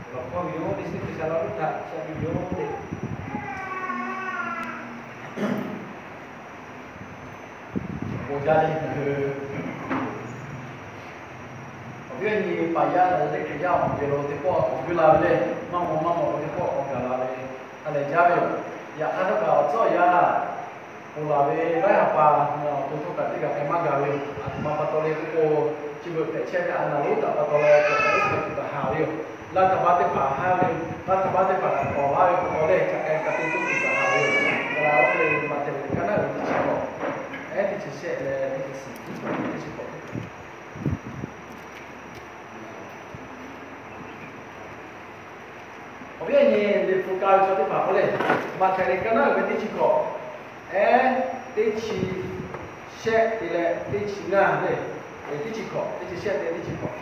Awˬ hkawˇ ve yoˬ, Yeˍsuˆ Hkriꞈ sha la uˉ htaꞈ shaꞈ ve yoˬ le. Bon jaˇ le. Awˬ viˉ awˬ nyi paˍ yaˇ leh teˇ Hkriꞈ yaˇ awˬ moˍ geh lo teˇ pawˆ awˬ g'uiˇ la ve le. Maˇ maw maˇ maw lo teˇ pawˆ awˬ gaˬ la ve, ha lehˬ jaˇ ve yoˬ. Yaꞈ hk'aˇ htawˇ kaꞈ awˬ tcuhˉ awˬ yanˇ ponˬ laˬ ve laiˉ ha pa ngaˬ awˬ to htawˇ kaꞈ teˇ g'aˇ hk'e maˇ gaˬ ve yoˬ. Aˬ htoꞈ ma pa taw leh k'o, chi beuꞈ hpehꞈ chehˇ ve a naˬ lonˉ htaꞈ pa taw leh k'awꞈ hk'a uˉ hk'a tuˬ kaꞈ haˍ ve yoˬ. Laˇ htaꞈ pa teˇ hpaˍ haˉ ve, laˇ htaꞈ pa teˇ hpaˍ kaꞈ k'awꞈ laˇ ve pa taw leh htaꞈ k'ai ka te tuˉ tuˬ kaꞈ haˍ ve yoˬ. Kaꞈ la oˇ ve maꞈ teˇ ve kaꞈ kaˇ naˉ uiˍ ve teˇ chi k'awꞈ, ehˉ teˇ chi shehˆ leh teˇ chi suhˍ, teˇ chi k'awꞈ Awˬ viˉ awˬ nyi Liꞈ hpu ka ve chaw teˇ hpaˍ k'oˆ le, Maꞈhtehˍ lehˬ kaˇ naˉ uiˍ ve teˇ chi hkawꞈ, ehˉ teˇ chi shehˆ te leh teˇ chi ngaˇ le, teˇ chi hkawꞈ, teˇ chi shehˆ te leh teˇ chi hkawꞈ.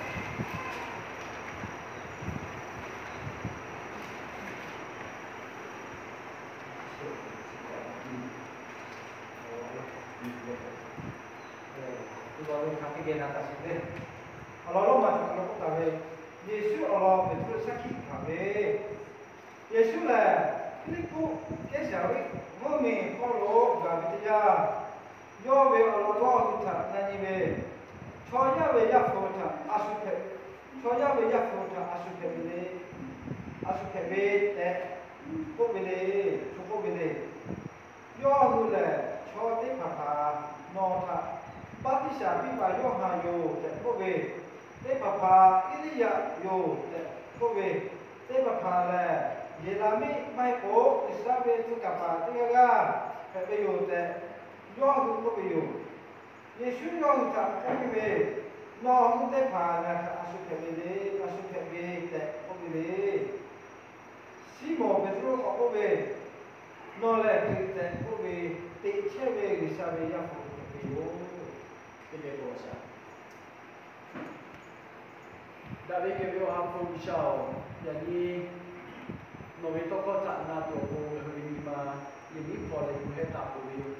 Awˬ lawn lonˉ ma htaꞈ k'awꞈ k'oˆ taˍ ve, Yeˍsuˆ awˬ lawn Peˍtruˆ shaˉ hkiˆ hkanˍ ve. Yeˍsuˆ lehˬ, Hpiˇliˇpuˆ Kehˉsaˍriˆ mvuhˇmiˬ hk'aw lo gaˬ ve teˇ yanˇ, yawˇ ve awˬ laꞈ g'awˇ hui htaꞈ na nyi ve, chaw yaˇ ve Yaˇ hpu htaꞈ a shu hpehꞈ, chaw yaˇ ve Yaˇ hpu htaꞈ a shu hpehꞈ ve le, a shu hpehꞈ ve tehꞈ k'oˆ ve le, chaw k'oˆ ve le. Yawˇ hui lehˬ, chaw teˇ hpaˍ hpaˍ nawˬ htaꞈ baˆtiˆsaˬ piˇ paˍ Yoˇhanˬ yoˬ tehꞈ k'oˆ ve, teˇ hpaˍ hpaˍ Eˇliˇyaꞈ yoˬ tehꞈ k'oˆ ve, teˇ hpaˍ hpaˍ lehˬ, Yeˍraˍmiˆ maˇ heˆ k'o G'uiˬsha ve tcuh kaˍ paˍ teˇ g'aˇ g'aˇ hpehꞈ ve yoˬ tehꞈ, yawˇ hui k'oˆ ve yoˬ. Yeˍsuˆ yawˇ hui htaꞈ k'oˆ piˇ ve, Nawˬ hui teˇ hpaˍ ngaˬ htaꞈ a shu hpehꞈ ve le, a shu hpehꞈ ve tehꞈ k'oˆ ve le. Siˉmonˍ Peˍtruˆ k'awꞈ k'oˆ ve, Nawˬ lehˬ Hkriꞈ tehꞈ k'oˆ ve, teꞈ chehˇ ve G'uiˬsha ve Yaˇ hpu hpehꞈ ve yoˬ. Teˇ geh bon shaˍ. Daꞈ ve kehˬ ve Awˬ ha hpu G'uiˬsha-oˬ, yaꞈ nyi nawˬ ve tawˇ hkawˇ htaꞈ na tuˬ awˬ pon ngaˬ hui ve nyi ma yehˬ miˉ hpaw leh yuˬ heh taˍ peuˬ ve yoˬ.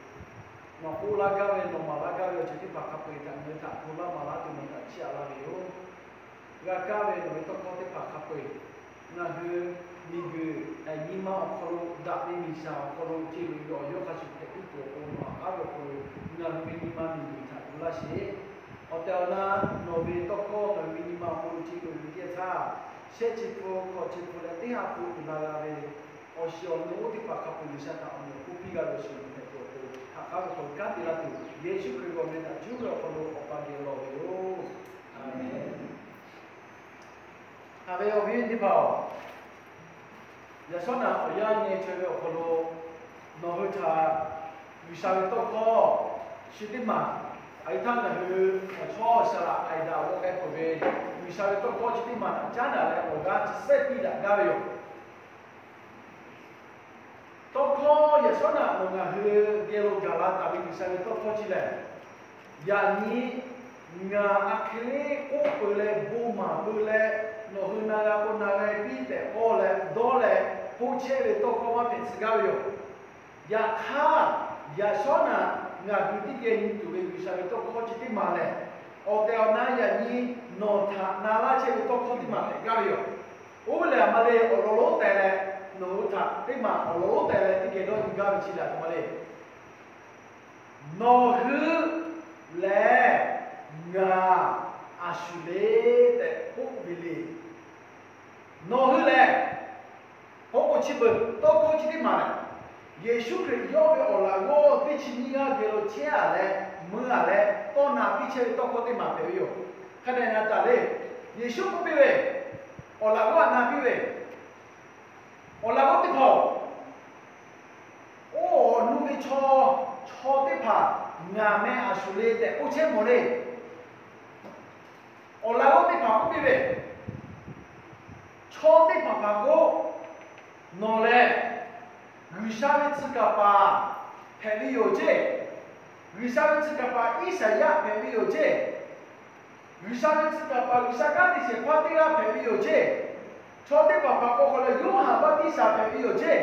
Nawˬ k'oˆ laˇ gaˇ ve, nawˬ maˍ laˇ gaˇ ve awˬ ceuˬ teˇ hpaˍ hk'a peu-eˬ htaꞈ ngaˬ hui htaꞈ hto laˇ maˍ laˇ tuˬ nawˬ htaꞈ chiˇ aꞈ laˇ ve yoˬ. G'a kaˇ ve nawˬ ve tawˇ hkawˇ teˇ hpaˍ hk'a peu-eˬ, ngaˬ hui miˬguiˬ nyi ma awˬ hk'aw lo daꞈ ve miˬ shaˍ awˬ hk'aw lo te ve awˬ yawˇ hk'a shuˍ hpehꞈ piˇ tuˬ awˬ pon nawˬ haꞈ k'aˉ ve awˬ hk'aw lo ngaˬ hui ve nyi ma miˬguiˬ htaꞈ tu laˇ sheˍ. Awˬ tehˬ awˬ na nawˬ ve tawˇ hkawˇ ngaˬ hui ve nyi ma awˬ hk'aw lo te tuˬ ve teˇ yanˇ htaˇ, shehˆ chi hpu, hkawꞈ chi hpu leh teˇ ha hpu uiˍ la g'a ve awˬ shiˍ awˬ nu oˇ teˇ hpaˍ hk'a peu-eˬ G'uiˬsha htaꞈ awˬ meꞈ awˬ hponˇ piˇ g'a ve awˬ shiˍ awˬ nu hpehꞈ tuˬ awˬ pon haꞈ k'aˉ ve hk'aw lo kanˉ te laˇ tuˬ, Yeˍsuˆ Hkriꞈ ve awˬ meh htaꞈ cuˇ ve awˬ hk'aw lo Awˬ pa geh lawˬ ve yoˬ. Aˍmenˍ. Haꞈ ve awˬ viˉ awˬ nyi teˇ hpaˍ-oˬ, yaꞈ shawˉ naꞈ awˬ yanˇ nyi chaweh ve awˬ hk'aw lo nawˬ hui htaꞈ G'uiˬsha ve tawˇ hkawˇ chi teˇ maˬ, a yi htaˇ ngaˬ hui awˬ chawˇ shaˍ laꞈ k'ai daꞈ g'aw k'ai peuˬ ve G'uiˬsha ve tawˇ hkawˇ chi teˇ maˬ htaꞈ caˉ daꞈ leh awˬ g'aˇ chi sehˉ piˇ daꞈ gaˇ ve yoˬ. Tawˇ hkawˇ yaꞈ shawˉ naꞈ nawˬ ngaˬ hui geh lo gaˬ la taˍ ve G'uiˬsha ve tawˇ hkawˇ chi lehˬ, yaꞈ nyi ngaˬ a hk'e le k'oˆ peuˬ leh bon maˍ peuˬ leh, nawˬ hui na g'a k'o na g'a piˇ tehꞈ k'oˆ leh dawˇ leh k'oˆ chehˇ ve tawˇ hkawˇ maˇ hpehꞈ tcuh gaˇ ve yoˬ. Yaꞈ hk'aˇ, yaꞈ shawˉ naꞈ ngaˬ hui teˇ geh nyi tuˬ ve G'uiˬsha ve tawˇ hkawˇ chi teˇ maˬ lehˬ, awˬ tehˬ awˬ na yaꞈ nyi nawˬ htaꞈ na laˇ chehˇ ve tawˇ hkawˇ teˇ maˬ hpehꞈ gaˇ ve yoˬ. Oˇ ve lehˬ, a ma le awˬ lawn lonˉ tehˬ leh nawˬ hui htaꞈ teˇ maˬ awˬ lawn lonˉ tehˬ leh teˇ geh dawˇ nyi gaˇ ve chi lehˬ, a ma le, nawˬ hui lehˬ ngaˬ a shu le tehꞈ k'oˆ ve le. Nawˬ hui lehˬ, k'oˆ k'o chi beuꞈ tawˇ hkawˇ chi teˇ maˬ lehˬ, Yeˍsuˆ Hkriꞈ yawˇ ve awˬ laꞈ g'awˇ teˇ chi nyiˇ g'aˇ geh lo chehˇ a leh mui a leh tawˇ na piˇ chehˇ ve tawˇ hkawˇ teˇ maˬ hpehꞈ ve yoˬ. Hk'a dehꞈ na taˍ le. Yeˍsuˆ k'oˆ piˇ ve, awˬ laꞈ g'awˇ htaꞈ na piˇ ve, awˬ laꞈ g'awˇ teˇ hpaˍ-oˬ, oˇ awˬ nu ve chaw, chaw teˇ hpaˍ ngaˬ meh a shu le tehꞈ k'oˆ chehˇ mawˬ le. Awˬ laꞈ g'awˇ teˇ hpaˍ k'oˆ piˇ ve, chaw teˇ hpaˍ hpaˍ k'o, nawˬ lehˬ G'uiˬsha ve tcuh kaˍ paˍ hpehꞈ ve yoˬ ceˇ. G'uiˬsha ve tcuh kaˍ paˍ Iˉsaˍyaˆ hpehꞈ ve yoˬ ceˇ. G'uiˬsha ve tcuh kaˍ paˍ G'uiˬsha kanˉ te shehˍ hpaˇ teˇ g'aˇ hpehꞈ ve yoˬ ceˇ. Chaw teˇ hpaˍ hpaˍ k'o hk'aw leh Yoˇhanˬ baˆtiˆsaˬ hpehꞈ ve yoˬ ceˇ.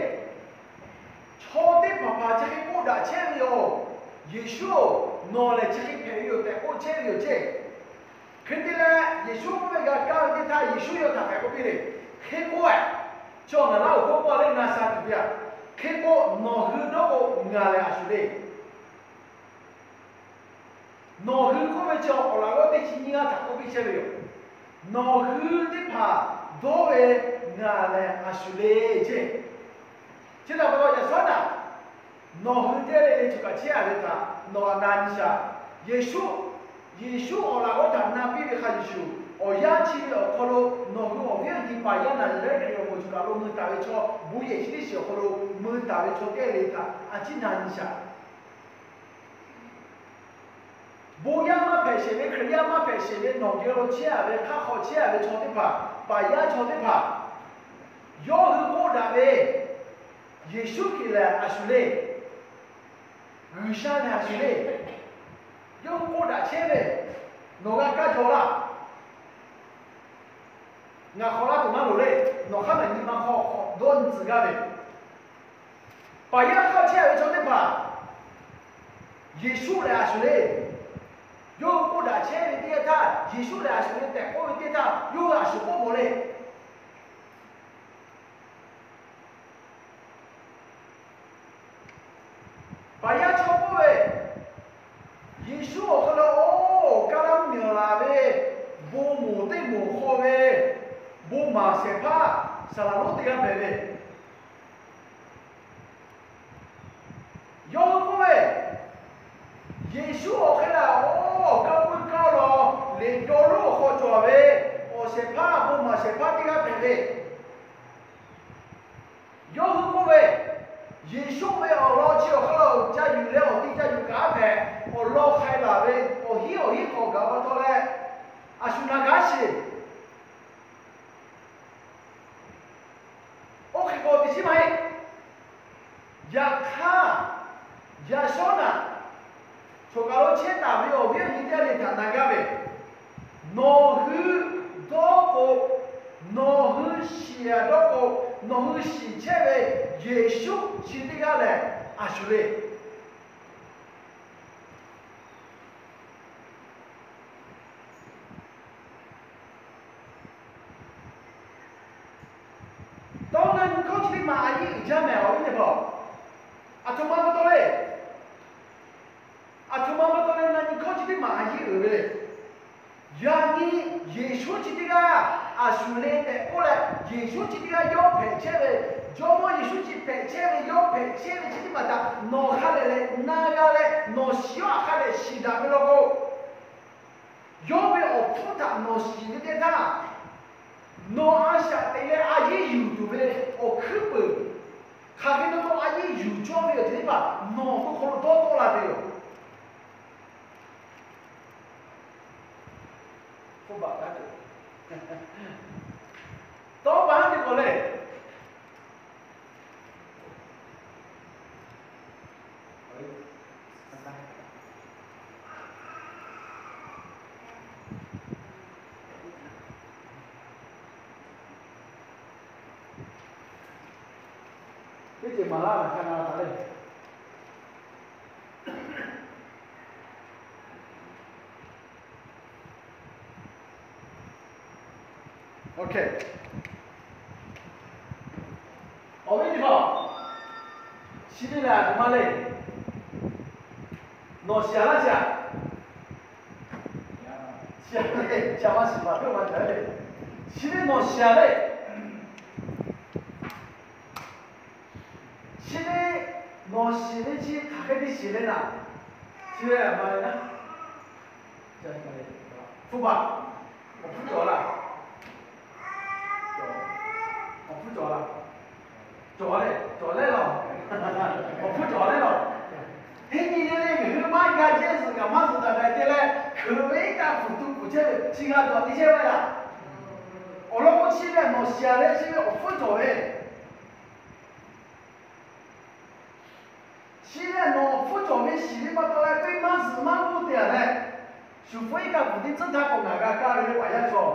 Chaw teˇ hpaˍ hpaˍ chi hk'e k'oˆ daꞈ chehˇ ve yoˬ. Yeˍsuˆ-oˬ, nawˬ lehˬ chi hk'e hpehꞈ ve yoˬ tehꞈ k'oˆ chehˇ ve yoˬ ceˇ. Hk'e te leh Yeˍsuˆ k'oˆ ve g'a kaˇ ve teˇ htaˇ Yeˍsuˆ yawˇ htaꞈ hk'aˬ hk'e k'oˆ piˇ le. Hk'e k'oˆ-e, chaw ngaˬ laˇ-oˬ k'oˆ k'oˆ leh na sha tuˬ ve aꞈ. Hk'e k'o, nawˬ hui dawˇ k'o ngaˬ lehˬ a shuˍ le. Nawˬ hui k'oˆ ve chi awˬ laꞈ g'awˇ teˇ chi nyiˇ g'aˇ htaꞈ k'oˆ piˇ chehˇ ve yoˬ. Nawˬ hui teˇ hpaˍ dawˇ ve ngaˬ lehˬ a shuˍ le ceˇ. Chi htaꞈ pa taw yaꞈ shawˉ naꞈ nawˬ hui teˇ g'aˇ le le choˬ kaꞈ chehˇ a ve htaꞈ nawˬ aꞈ na nyi shaˍ. Yeˍsuˆ, Yeˍsuˆ awˬ laꞈ g'awˇ htaꞈ na piˇ ve hk'a shuˍ shuˍ, awˬ yanˇ chi ve awˬ hk'aw lo nawˬ hui awˬ viˉ awˬ nyi paˍ yaˇ Naˍzaˍrehˆ Hkriꞈ awˬ moˍ choˬ kaꞈ lo mui taˍ ve chaw, bon yehˬ chi teˇ shiˍ awˬ hk'aw lo mui taˍ ve chaw teˇ g'aˇ le htaꞈ a ciˉ na nyi shaˍ. Bon yaˇ maˇ hpehꞈ sheˍ ve, Hkriꞈ yaˇ maˇ hpehꞈ sheˍ ve, nawˬ geh lo chehˇ a ve hk'aˇ hk'aw chehˇ a ve chaw teˇ hpaˍ, paˍ yaˇ chaw teˇ hpaˍ, yawˇ hui k'oˆ daꞈ ve, Yeˍsuˆ Hkriꞈ lehˬ a shuˍ le. G'uiˬsha lehˬ a shuˍ le. Yawˇ hui k'oˆ daꞈ chehˇ ve, nawˬ g'a kaˇ jaw laˇ. Ngaˬ hk'awꞈ laˇ tuˬ maˇ loˍ le. Nawˬ hk'aˇ lehˬ nyi ma hk'aw hk'awꞈ dawˇ nyi tcuh gaˇ ve, paˍ yaˇ hk'aˇ chehˇ ve chaw teˇ hpaˍ, Yeˍsuˆ lehˬ a shuˍ le. Yawˇ hui k'oˆ daꞈ chehˇ ve teˇ yanˇ htaˇ, Yeˍsuˆ lehˬ a shuˍ le tehꞈ k'oˆ ve teˇ htaˇ, yawˇ hui a shuˍ k'oˆ mawˬ le. Paˍ yaˇ chaw k'oˆ ve, Yeˍsuˆ awˬ hk'aw lo oˇ kaˇ laˇ mvuhˇmiˬ laˬ ve, bon moˍ teˇ moˍ hk'aw ve bon maˍ shehˍ hpaˇ saˍ laˍ lonˉ teˇ g'aˇ hpehꞈ ve. Yawˇ hui k'oˆ ve, Yeˍsuˆ awˬ hk'e lehˬ, oˇ awˬ kaˇ puiˉ kaˇ law, liꞈ jaw lonˉ awˬ hk'aw cawˬ ve awˬ shehˍ hpaˇ, bon maˍ shehˍ hpaˇ teˇ g'aˇ hpehꞈ ve. Yawˇ hui k'oˆ ve, Yeˍsuˆ ve awˬ lawn chi awˬ hk'aw lo ca yuˬ leh awˬ ti ca yuˬ kaꞈ a hpehꞈ, awˬ lawn hk'ai laˬ ve, awˬ hinˉ awˬ hinˉ k'awꞈ gaˬ pa taw leh, a shu na g'aˇ sheˍ. Oˇ hk'e k'o teˇ chiˉ maˇ heˆ. Yaꞈ hk'aˇ, yaꞈ shawˉ naꞈ, choˬ kaˬ lo chehˇ taˍ ve awˬ viˉ awˬ nyi teˇ g'aˇ le htaꞈ na gaˇ ve, nawˬ hui dawˇ k'o, nawˬ hui shiˍ a dawˇ k'o, nawˬ hui shiˍ chehˇ ve Yeˍsuˆ chi teˇ g'aˇ lehˬ a shuˍ le. Tawˇ na nyi hkawˇ chi teˇ maˬ a yiˉ uiˍ jaˇ mehˍ awˬ viˉ teˇ hpaˍ. Aˬ htoꞈ ma pa taw le. Aˬ htoꞈ ma pa taw leh na nyi hkawˇ chi teˇ maˬ a yiˉ uiˍ ve le. Yaꞈ nyi Yeˍsuˆ chi teˇ g'aˇ a shuˍ le tehꞈ k'oˆ leh, Yeˍsuˆ chi teˇ g'aˇ yawˇ hpehꞈ chehˇ ve, Jawˇmawˇ Yeˍsuˆ chi hpehꞈ chehˇ ve, yawˇ hpehꞈ chehˇ ve chi teˇ maˬ htaꞈ nawˬ hk'a dehꞈ leh na g'a leh, nawˬ shiˍ-oˬ hk'a dehꞈ shiˍ daꞈ ve law k'o, yawˇ ve awˬ hpfuhˇ htaꞈ nawˬ shiˍ ve teˇ htaˇ, nawˬ a shaꞈ teꞈ leh a yiˉ yuˬ tuˬ ve awˬ hkuiˉ peuˬ, hk'aˬ hk'e taw taw a yiˉ yuˬ cawˇ ve awˬ ceuˬ teˇ hpaˍ nawˬ awˬ to hk'aw lo dawˇ tawˆ la ve yoˬ. Tawˇ pa haˉ teˇ k'awꞈ le. Teˇ ceuˬ maˍ laˇ htaꞈ hk'a na taˍ le. Awˬ viˉ teˇ hpaˍ, chi teˇ g'aˇ aˬ htoꞈ ma le. Nawˬ shiˍ a laˇ shiˍ a? Shiˍ a le, shiˍ a ma shiˍ baˬ hpehˇ ma shiˍ a le. Chi ve nawˬ shiˍ a le. Chi ve nawˬ shiˍ ve chi hk'aˬ hk'e te shiˍ le naˍ. Chi ve a ma le naˉ. Hpu baˬ, awˬ hpfuhˇ cawˬ laˇ. Awˬ hpfuhˇ cawˬ laˇ. Cawˬ le, cawˬ lehˉ law. Awˬ hpfuhˇ cawˬ lehˉ law. Teˇ nyi le le ngaˬ hui maˇ g'a jehˇ zuhꞈ kaꞈ maˇ zuhꞈ daꞈ daꞈ te leh, hkeuꞈ ve iˉ kaˆ fuˍ tu kuˬ chehˇ ve chi g'a dawˬ te chehˇ ve laˇ. Awˬ lawn k'o chi lehˬ nawˬ shiˍ a ve chi ve awˬ hpfuhˇ cawˬ ve. Chi lehˬ nawˬ awˬ hpfuhˇ cawˬ ve shiˍ ve pa taw leh teˇ maˇ zuhꞈ maˇ g'uˇ te a leh, shuˍ hpfuhˇ iˉ kaˆ fuˍ teˇ tcuhˉ htaˇ k'awꞈ ngaˬ g'a kaˇ ve le paˍ yaˇ chaw.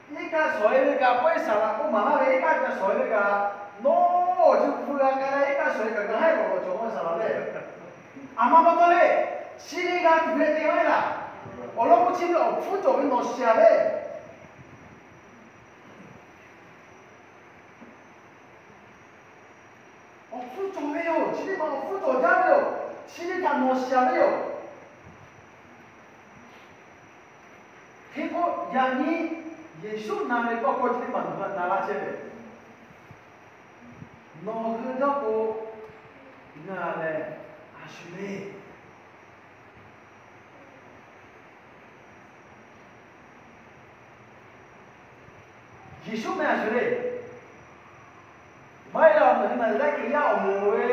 Iˉ kaˆ shawˍ e ve kaꞈ pawehˇ saˍ laꞈ k'oˆ maˍ laˇ ve, iˉ kaˆ ca shawˍ e ve kaꞈ, nawˬ awˬ ceuˬ hpu g'a k'ai leh iˉ kaˆ shawˍ e kaꞈ g'a haˉ lawˬ lawˬ cawˬ k'oˆ ve saˍ laꞈ le. Aˬ ma pa taw le, chi ve g'a tuˬ ve te g'a ve laˇ. Awˬ lawn k'o chi ve awˬ hpfuhˇ cawˬ ve nawˬ shiˍ a ve Awˬ hpfuhˇ cawˬ ve yoˬ. Chi teˇ maˬ awˬ hpfuhˇ cawˬ jaˇ ve yoˬ. Chi teˇ htaꞈ nawˬ shiˍ ve yoˬ. Hk'e k'o, yaꞈ nyi Yeˍsuˆ na ve tawˇ hkawˇ chi teˇ maˬ nawˬ hui na laˇ chehˇ ve, nawˬ hui dawˇ k'o, ngaˬ lehˬ a shu le. Yeˍsuˆ meh a shu le. Maˇ heˆ leh, ngaˬ hui na leh ke yaˇ awˬ moˍ ve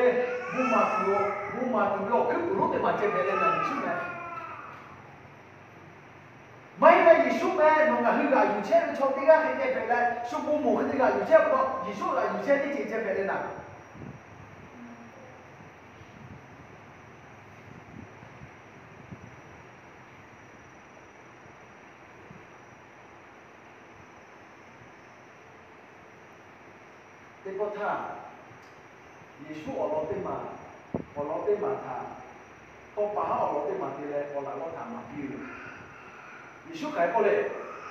bon maˍ tuˬ, bon maˍ tuˬ ve awˬ hkuiˉ puiˍ lonˉ teˇ maˬ ceh hpehꞈ leh na Yeˍsuˆ meh. Maˇ heˆ leh, Yeˍsuˆ meh nawˬ ngaˬ hui g'aꞈ yuˬ chehˇ ve chaw teˇ g'aˇ hk'e ceh hpehꞈ leh, shu bon moˍ hk'e te g'aꞈ yuˬ chehˇ pa taw, Yeˍsuˆ g'aꞈ yuˬ chehˇ teˇ ceuˬ ceh hpehꞈ leh na. Teˇ pawˆ htaˇ, Yeˍsuˆ awˬ lawn teˇ maˬ, awˬ lawn teˇ maˬ htaꞈ, tawˇ pa haˉ awˬ lawn teˇ maˬ te leh awˬ laꞈ g'awˇ htaꞈ maˍ piˇ ve yoˬ. Yeˍsuˆ hk'aˬ hk'e k'oˆ le,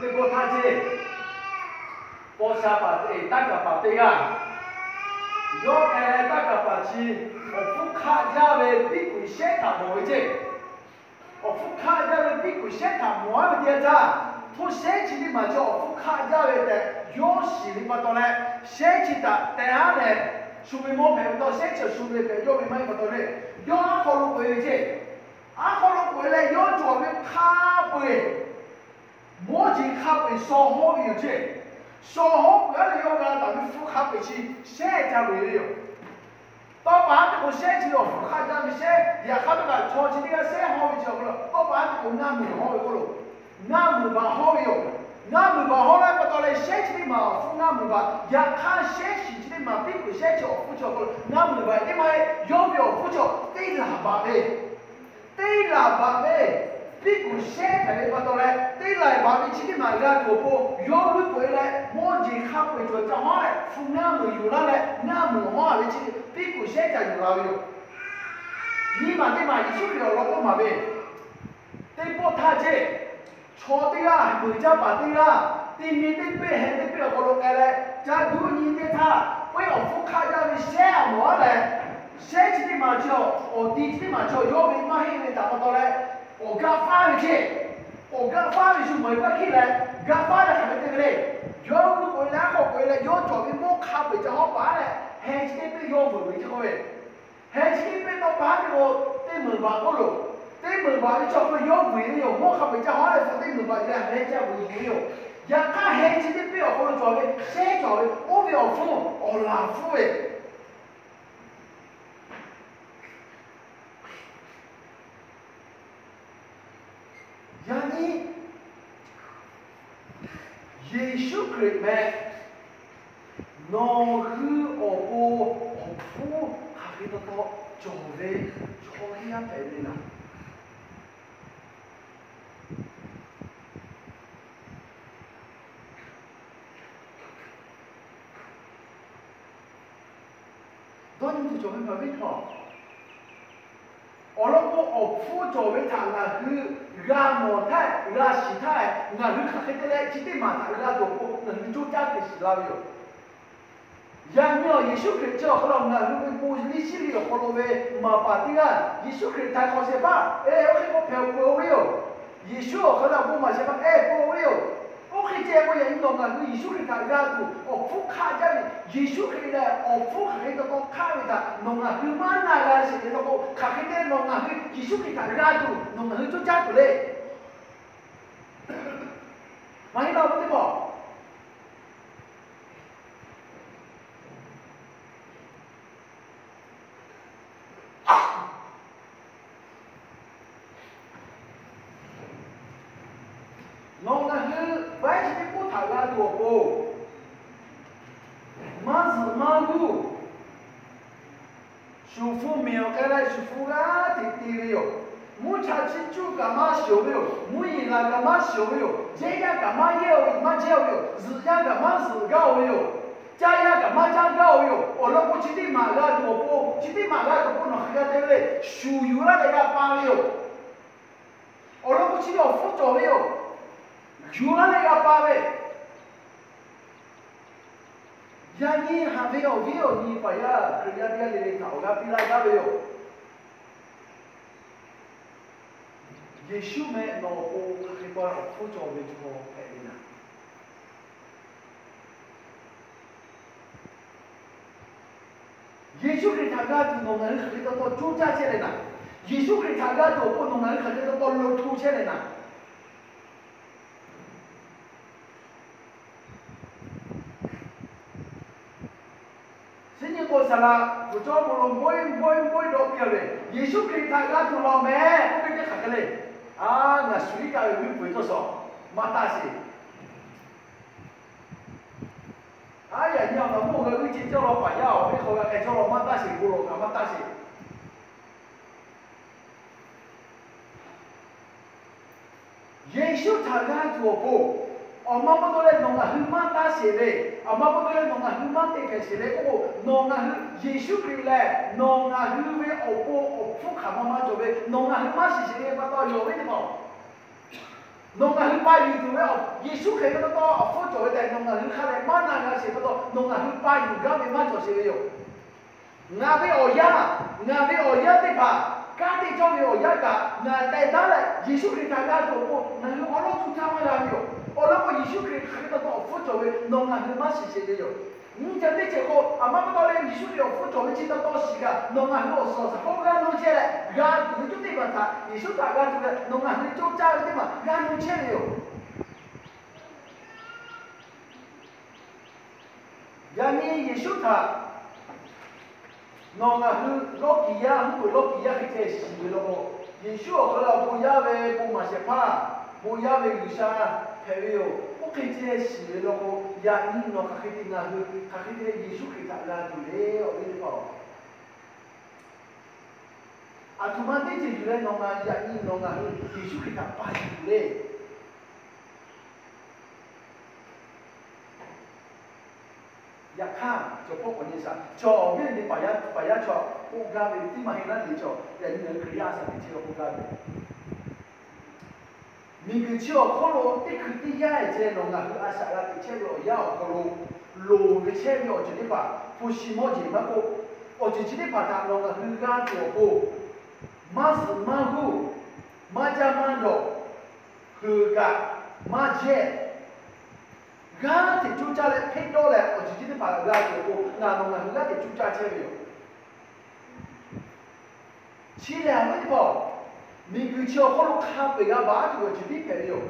teˇ pawˆ htaˇ ceˇ, paw sha paˍ te, taˇ kaˍ paˍ teˇ g'aˇ, yawˇ k'ai leh taˇ kaˍ paˍ chi awˬ hpfuhˇ hk'aˆ jaˇ ve piˉ kuiˬ shehˉ htaꞈ mawˬ ve ceˇ. Awˬ hpfuhˇ hk'aˆ jaˇ ve piˉ kuiˬ shehˉ htaꞈ mawˬ aˉ ve teˇ yanˇ htaˇ, htoˇ shehˉ chi teˇ maˬ chi awˬ hpfuhˇ hk'aˆ jaˇ ve tehꞈ yawˇ shiˍ ve pa taw leh, shehˉ chi htaꞈ teh aˉ leh, shu ve mawˇ hpehꞈ ve pa taw, shehˉ chi awˬ shu ve hpehꞈ yawˇ ve maˇ heˆ pa taw le, yawˇ aˉ hk'aw lo k'oꞈ e ve ceˇ. Aˉ hk'aw lo k'oꞈ e leh yawˇ cawˬ ve hk'a peu-eˬ mawˇ jeˬ hk'a peu-eˬ shaw hawˇ ve yoˬ ceˇ. Shaw hawˇ peuˬ aˉ leh yawˇ g'a taˍ ve hpfuhˇ hk'a peu-eˬ chi shehˉ ca ve yoˬ. Tawˇ pa haˉ teˇ k'o shehˉ chi awˬ hpfuhˇ hk'aˆ jaˇ ve shehˉ, yaꞈ hk'aˇ teˇ kaꞈ chaw chi teˇ g'aˇ shehˉ hawˇ ve chi awˬ hk'aw lo tawˇ pa haˉ teˇ k'o ngaˇ meunˍ hawˇ ve k'oˆ lo, ngaˇ meunˍ baꞈ hawˇ ve yoˬ. Ngaˇ meunˍ baꞈ hawˇ laˇ pa taw leh shehˉ chi teˇ maˬ awˬ hpfuhˇ ngaˇ meunˍ baꞈ, yaꞈ hk'aˇ shehˉ shiˍ chi teˇ maˬ piˉ kuiˬ shehˉ chi awˬ hpfuhˇ chi awˬ hk'aw lo ngaˇ meunˍ baꞈ teˇ maˬ e yawˇ ve awˬ hpfuhˇ chi teˇ laˬ baꞈ ve teˇ laˬ baꞈ ve, piˉ kuˬ shehˉ hpehꞈ ve pa taw leh, teˇ laˬ baꞈ ve chi teˇ maˬ g'a tuˬ awˬ pon, yawˇ g'uiˇ k'oꞈ e leh mawˇ jeˬ hk'a peu-eˬ cawˬ ca hawˉ leh, hpu ngaˇ meunˍ yuˬ laˇ leh, ngaˇ meunˍ hawˉ a ve chi piˉ kuˬ shehˉ ca yuˬ la ve yoˬ. Nyi maˬ teˇ maˬ Yeˍsuˆ Hkriꞈ awˬ lawn k'oˆ maˍ ve, teˇ pawˆ htaˇ ceˇ, chaw teˇ g'aˇ, meuˬ jaˇ paˍ teˇ g'aˇ, ti mi teˇ peˇ heh teˇ peˇ awˬ hk'aw lo k'ai leh, ca duˇ nyi teˇ htaˇ, peuˇ awˬ hpfuhˇ hk'aˆ jaˇ ve shehˉ a mawˬ aˉ leh, shehˉ chi teˇ maˬ chi awˬ, awˬ ti chi teˇ maˬ chi awˬ yawˇ ve maˇ heˆ ve htaꞈ pa taw leh, awˬ gaˆ faˉ ve ceˇ. Awˬ gaˆ faˉ ve shu mawˬ e paˇ hkiˉ leh, gaˆ faˉ leh hk'aˬ hk'e te ve le. Yawˇ g'uiˇ k'oꞈ e leh, aˉ hk'aw k'oꞈ e leh, yawˇ cawˬ ve mawˇ hk'a peu-eˬ ca hawˉ paˍ aˉ leh, heh chi teˇ peˇ yawˇ veuꞈ ve ceˇ k'oˆ ve. Heh chi teˇ peˇ tawˇ pa haˉ teˇ k'o, teˇ meunˍ baꞈ k'oˆ lo, teˇ meunˍ baꞈ ve chi awˬ hk'aw lo yawˇ veuꞈ ve yoˬ. Mawˇ hk'a peu-eˬ ca hawˉ leh hpu teˇ meunˍ baꞈ yuˬ leh heh ca veuꞈ yuˬ ve yoˬ. Yaꞈ hk'aˇ heh chi teˇ peˇ awˬ hk'aw lo cawˬ ve shehˉ cawˬ ve oˇ ve awˬ hpfuhˇ awˬ laˬ hpfuhˇ ve Yaꞈ nyi Yeˍsuˆ Hkriꞈ meh nawˬ hui awˬ pon awˬ hpfuhˇ hk'aˬ hk'e taw taw cawˬ ve chaw teˇ g'aˇ hpehꞈ ve laˬ. Dawˇ nyi tuˬ cawˬ ve ngaˬ viˉ htaꞈ awˬ lawn k'o, awˬ hpfuhˇ cawˬ ve htaꞈ ngaˬ hui g'a mawˬ htaˇ, g'a shiˍ htaˇ, ngaˬ hui hk'aˬ hk'e te leh chi teˇ maˬ htaꞈ g'a tuˬ awˬ pon ngaˬ hui coˇ caˇ kuiˬ shiˍ la ve yoˬ. Yaꞈ nyi awˬ Yeˍsuˆ Hkriꞈ chi awˬ hk'aw lo ngaˬ hui ve bon liˇ shiˉ liˇ awˬ hk'aw lo ve maˍ paˍ teˇ g'aˇ Yeˍsuˆ Hkriꞈ htaꞈ hk'awꞈ shehˍ hpaˇ, e, oˇ hk'e k'o hpehꞈ-oˬ peuˬ-oˬ ve yoˬ. Yeˍsuˆ awˬ hk'aw lo bon maˍ shehˍ hpaˇ hpehꞈ peuˬ-oˬ ve yoˬ. Oˇ hk'e ceh k'o, yaꞈ nyi nawˬ ngaˬ hui Yeˍsuˆ Hkriꞈ htaꞈ g'a tuˬ awˬ hpfuhˇ hk'aˆ jaˇ ve, Yeˍsuˆ Hkriꞈ lehˬ awˬ hpfuhˇ hk'aˬ hk'e taw taw hk'aˆ ve htaꞈ nawˬ ngaˬ hui maˇ na g'a sheˍ ve law k'o, hk'aˬ hk'e te nawˬ ngaˬ hui Yeˍsuˆ Hkriꞈ htaꞈ g'a tuˬ nawˬ ngaˬ hui coˇ caˇ tuˬ le. Maˇ heˆ laˇ, oˇ teˇ hpaˍ Nawˬ ngaˬ hui vaiˉ chi teˇ pawˆ htaꞈ g'a tuˬ awˬ pon, maˇ zuhꞈ maˇ g'uˇ, shuˍ hpu miˬ awˬ k'ai leh shuˍ hpu g'aˇ hteꞈ te ve yoˬ. Mvuhˇ cha chiˇ cuˇ kaꞈ maˇ shiˍ-oˬ ve yoˬ. Mvuhˇ yeˬ laˬ kaꞈ maˇ shiˍ-oˬ ve yoˬ. Jehˇ yaˇ kaꞈ maˇ yehˇ-oˬ ve, maˇ jehˇ-oˬ ve yoˬ. Zuhꞈ yaˇ kaꞈ maˇ zuhꞈ gaˇ-oˬ ve yoˬ. Caˇ yaˇ kaꞈ maˇ caˇ gaˇ-oˬ ve yoˬ. Awˬ lawn k'o, chi teˇ maˬ g'a tuˬ awˬ pon, chi teˇ maˬ g'a tuˬ awˬ pon nawˬ hk'aˬ hk'e g'a te ve le. Shuˍ yuˬ laˇ leh g'a pa ve yoˬ. Awˬ lawn k'o, chi ve awˬ hpfuhˇ cawˬ ve yoˬ. Yuˬ laˇ leh g'a pa ve yoˬ. Yaꞈ nyi haꞈ ve awˬ viˉ awˬ nyi paˍ yaˇ Hkriꞈ yaˇ teˇ g'aˇ le le htaꞈ awˬ g'aˇ piˇ laˇ gaˇ ve yoˬ. Yeˍsuˆ meh nawˬ awˬ pon hk'aˬ hk'e pa awˬ hpfuhˇ cawˬ ve chaw hpehꞈ ve naˍ. Yeˍsuˆ Hkriꞈ htaꞈ g'a tuˬ nawˬ ngaˬ hui hk'aˬ hk'e pa taw coˇ caˇ chehˇ leh naˍ. Yeˍsuˆ Hkriꞈ htaꞈ g'a tuˬ awˬ pon nawˬ ngaˬ hui hk'aˬ hk'e pa taw lo hto chehˇ leh naˍ. Suˉ nyi k'o, saˍ laꞈ pfuhˍ cawˇ k'o lo bawehˇ bawehˇ bawehˇ dawˇ piˇ ve, Yeˍsuˆ Hkriꞈ htaꞈ g'a tuˬ lawˬ meh k'oˆ ve teˇ hk'aˬ hk'e le. A, ngaˬ shuˍ iˉ kaˆ ve g'uiˇ peuˬ cawˇ shawˍ maˇ taˇ sheˍ. A, yaꞈ nyi awˬ naˍ mawˇ g'a g'uiˇ ce cawˇ law paˍ yaˇ awˬ viˉ hk'aw g'a hk'e cawˇ law maˇ taˇ sheˍ, bon lawˬ kaꞈ maˇ taˇ sheˍ. Yeˍsuˆ htaꞈ g'a tuˬ awˬ pon, awˬ ma pa taw leh nawˬ ngaˬ hui maˇ taˇ sheˍ ve, awˬ ma pa taw leh nawˬ ngaˬ hui maˇ te hpehꞈ sheˍ ve k'oˆ k'o, nawˬ ngaˬ hui Yeˍsuˆ Hkriꞈ lehˬ nawˬ ngaˬ hui ve awˬ pon awˬ hpfuhˇ hk'aˬ ma maˇ cawˬ ve, nawˬ ngaˬ hui maˇ shiˍ sheˍ ve pa taw yoˬ ve teˇ hpaˍ. Nawˬ ngaˬ hui pa yuˬ tuˬ ve, Yeˍsuˆ Hkriꞈ ve pa taw awˬ hpfuhˇ cawˬ ve tehꞈ nawˬ ngaˬ hui hk'a leh maˇ na g'a sheˍ pa taw, nawˬ ngaˬ hui pa yuˬ gaˇ ve maˇ cawˬ sheˍ ve yoˬ. Ngaˬ ve awˬ yanˇ, ngaˬ ve awˬ yanˇ teˇ hpaˍ, kanˉ te cawˇ ve awˬ yanˇ kaꞈ ngaˬ teh taˉ leh Yeˍsuˆ Hkriꞈ htaꞈ g'a tuˬ awˬ pon ngaˬ hui awˬ lawn tu caˇ maˇ g'a ve yoˬ. Awˬ lawn k'o, Yeˍsuˆ Hkriꞈ hk'aˬ hk'e pa taw awˬ hpfuhˇ cawˬ ve nawˬ ngaˬ hui maˇ shiˍ sheˍ ve yoˬ. Nyi ca teˇ ceuˬ k'o, aˬ ma pa taw leh Yeˍsuˆ Hkriꞈ awˬ hpfuhˇ cawˬ ve chi pa taw shiˍ kaꞈ nawˬ ngaˬ hui awˬ suhˍ awˬ shaˍ hk'oˆ g'aˇ nuˇ chehˇ leh, g'a tuˬ ve cuˇ teˇ hpaˍ htaꞈ Yeˍsuˆ htaꞈ g'a tuˬ leh nawˬ ngaˬ hui coˇ caˇ ve teˇ maˬ g'aˇ nuˇ chehˇ ve yoˬ. Yaꞈ nyi Yeˍsuˆ htaꞈ nawˬ ngaˬ hui lawˇ kiˍ yaˇ, mvuhˇ hpeuꞈ lawˇ kiˍ yaˇ hk'e ceh shiˍ ve law k'o, Yeˍsuˆ awˬ hk'aw lo bon yaˇ ve bon maˍ shehˍ hpaˇ, bon yaˇ ve G'uiˬsha hpehꞈ ve yoˬ. Oˇ hk'e ceh shiˍ ve law k'o, yaꞈ nyi nawˬ hk'aˬ hk'e te ngaˬ hui hk'aˬ hk'e te Yeˍsuˆ Hkriꞈ htaꞈ g'a tuˬ le, awˬ viˉ teˇ hpaˍ-oˬ. Aˬ htoꞈ ma teˇ ceuˬ yuˬ leh nawˬ ngaˬ yaꞈ nyi nawˬ ngaˬ hui Yeˍsuˆ Hkriꞈ htaꞈ pa yuˬ tuˬ le. Yaꞈ hk'aˇ, cawˬ hpawˇ k'awꞈ nyi shaˍ, chaw awˬ viˉ awˬ nyi paˍ yaˇ, paˍ yaˇ chaw k'oˆ gaˇ ve teˇ maˬ heˆ naˉ le, chaw yaꞈ nyi ngaˬ hui Hkriꞈ yaˇ a shaꞈ teꞈ chehˇ ve k'oˆ gaˇ ve. Miˬguiˬ chi awˬ hk'oˆ lo teˇ hkui teˇ yanˇ ceh nawˬ ngaˬ hui a shaꞈ g'a teꞈ chehˇ ve awˬ yanˇ awˬ hk'aw lo, loˍ ve chehˇ ve awˬ ceuˬ teˇ hpaˍ hpu shi mawˇ jeˬ maˇ k'oˆ, awˬ ceuˬ chi teˇ hpaˍ htaꞈ nawˬ ngaˬ hui g'a tuˬ awˬ pon, maˇ zuhꞈ maˇ g'uˇ, maˇ caˇ maˇ dawˬ, heuˬ kaꞈ maˇ jehˇ, g'aˇ hteꞈ coˇ caˇ leh hpeˆ dawˇ leh awˬ ceuˬ chi teˇ hpaˍ g'a tuˬ awˬ pon ngaˬ nawˬ ngaˬ hui g'aˇ hteꞈ coˇ caˇ chehˇ ve yoˬ. Chi lehˬ, awˬ viˉ teˇ hpaˍ-oˬ, miˬguiˬ chi awˬ hk'oˆ lo hk'a peu-eˬ g'a baˬ tuˬ awˬ ceuˬ tiˉ hpehꞈ ve yoˬ.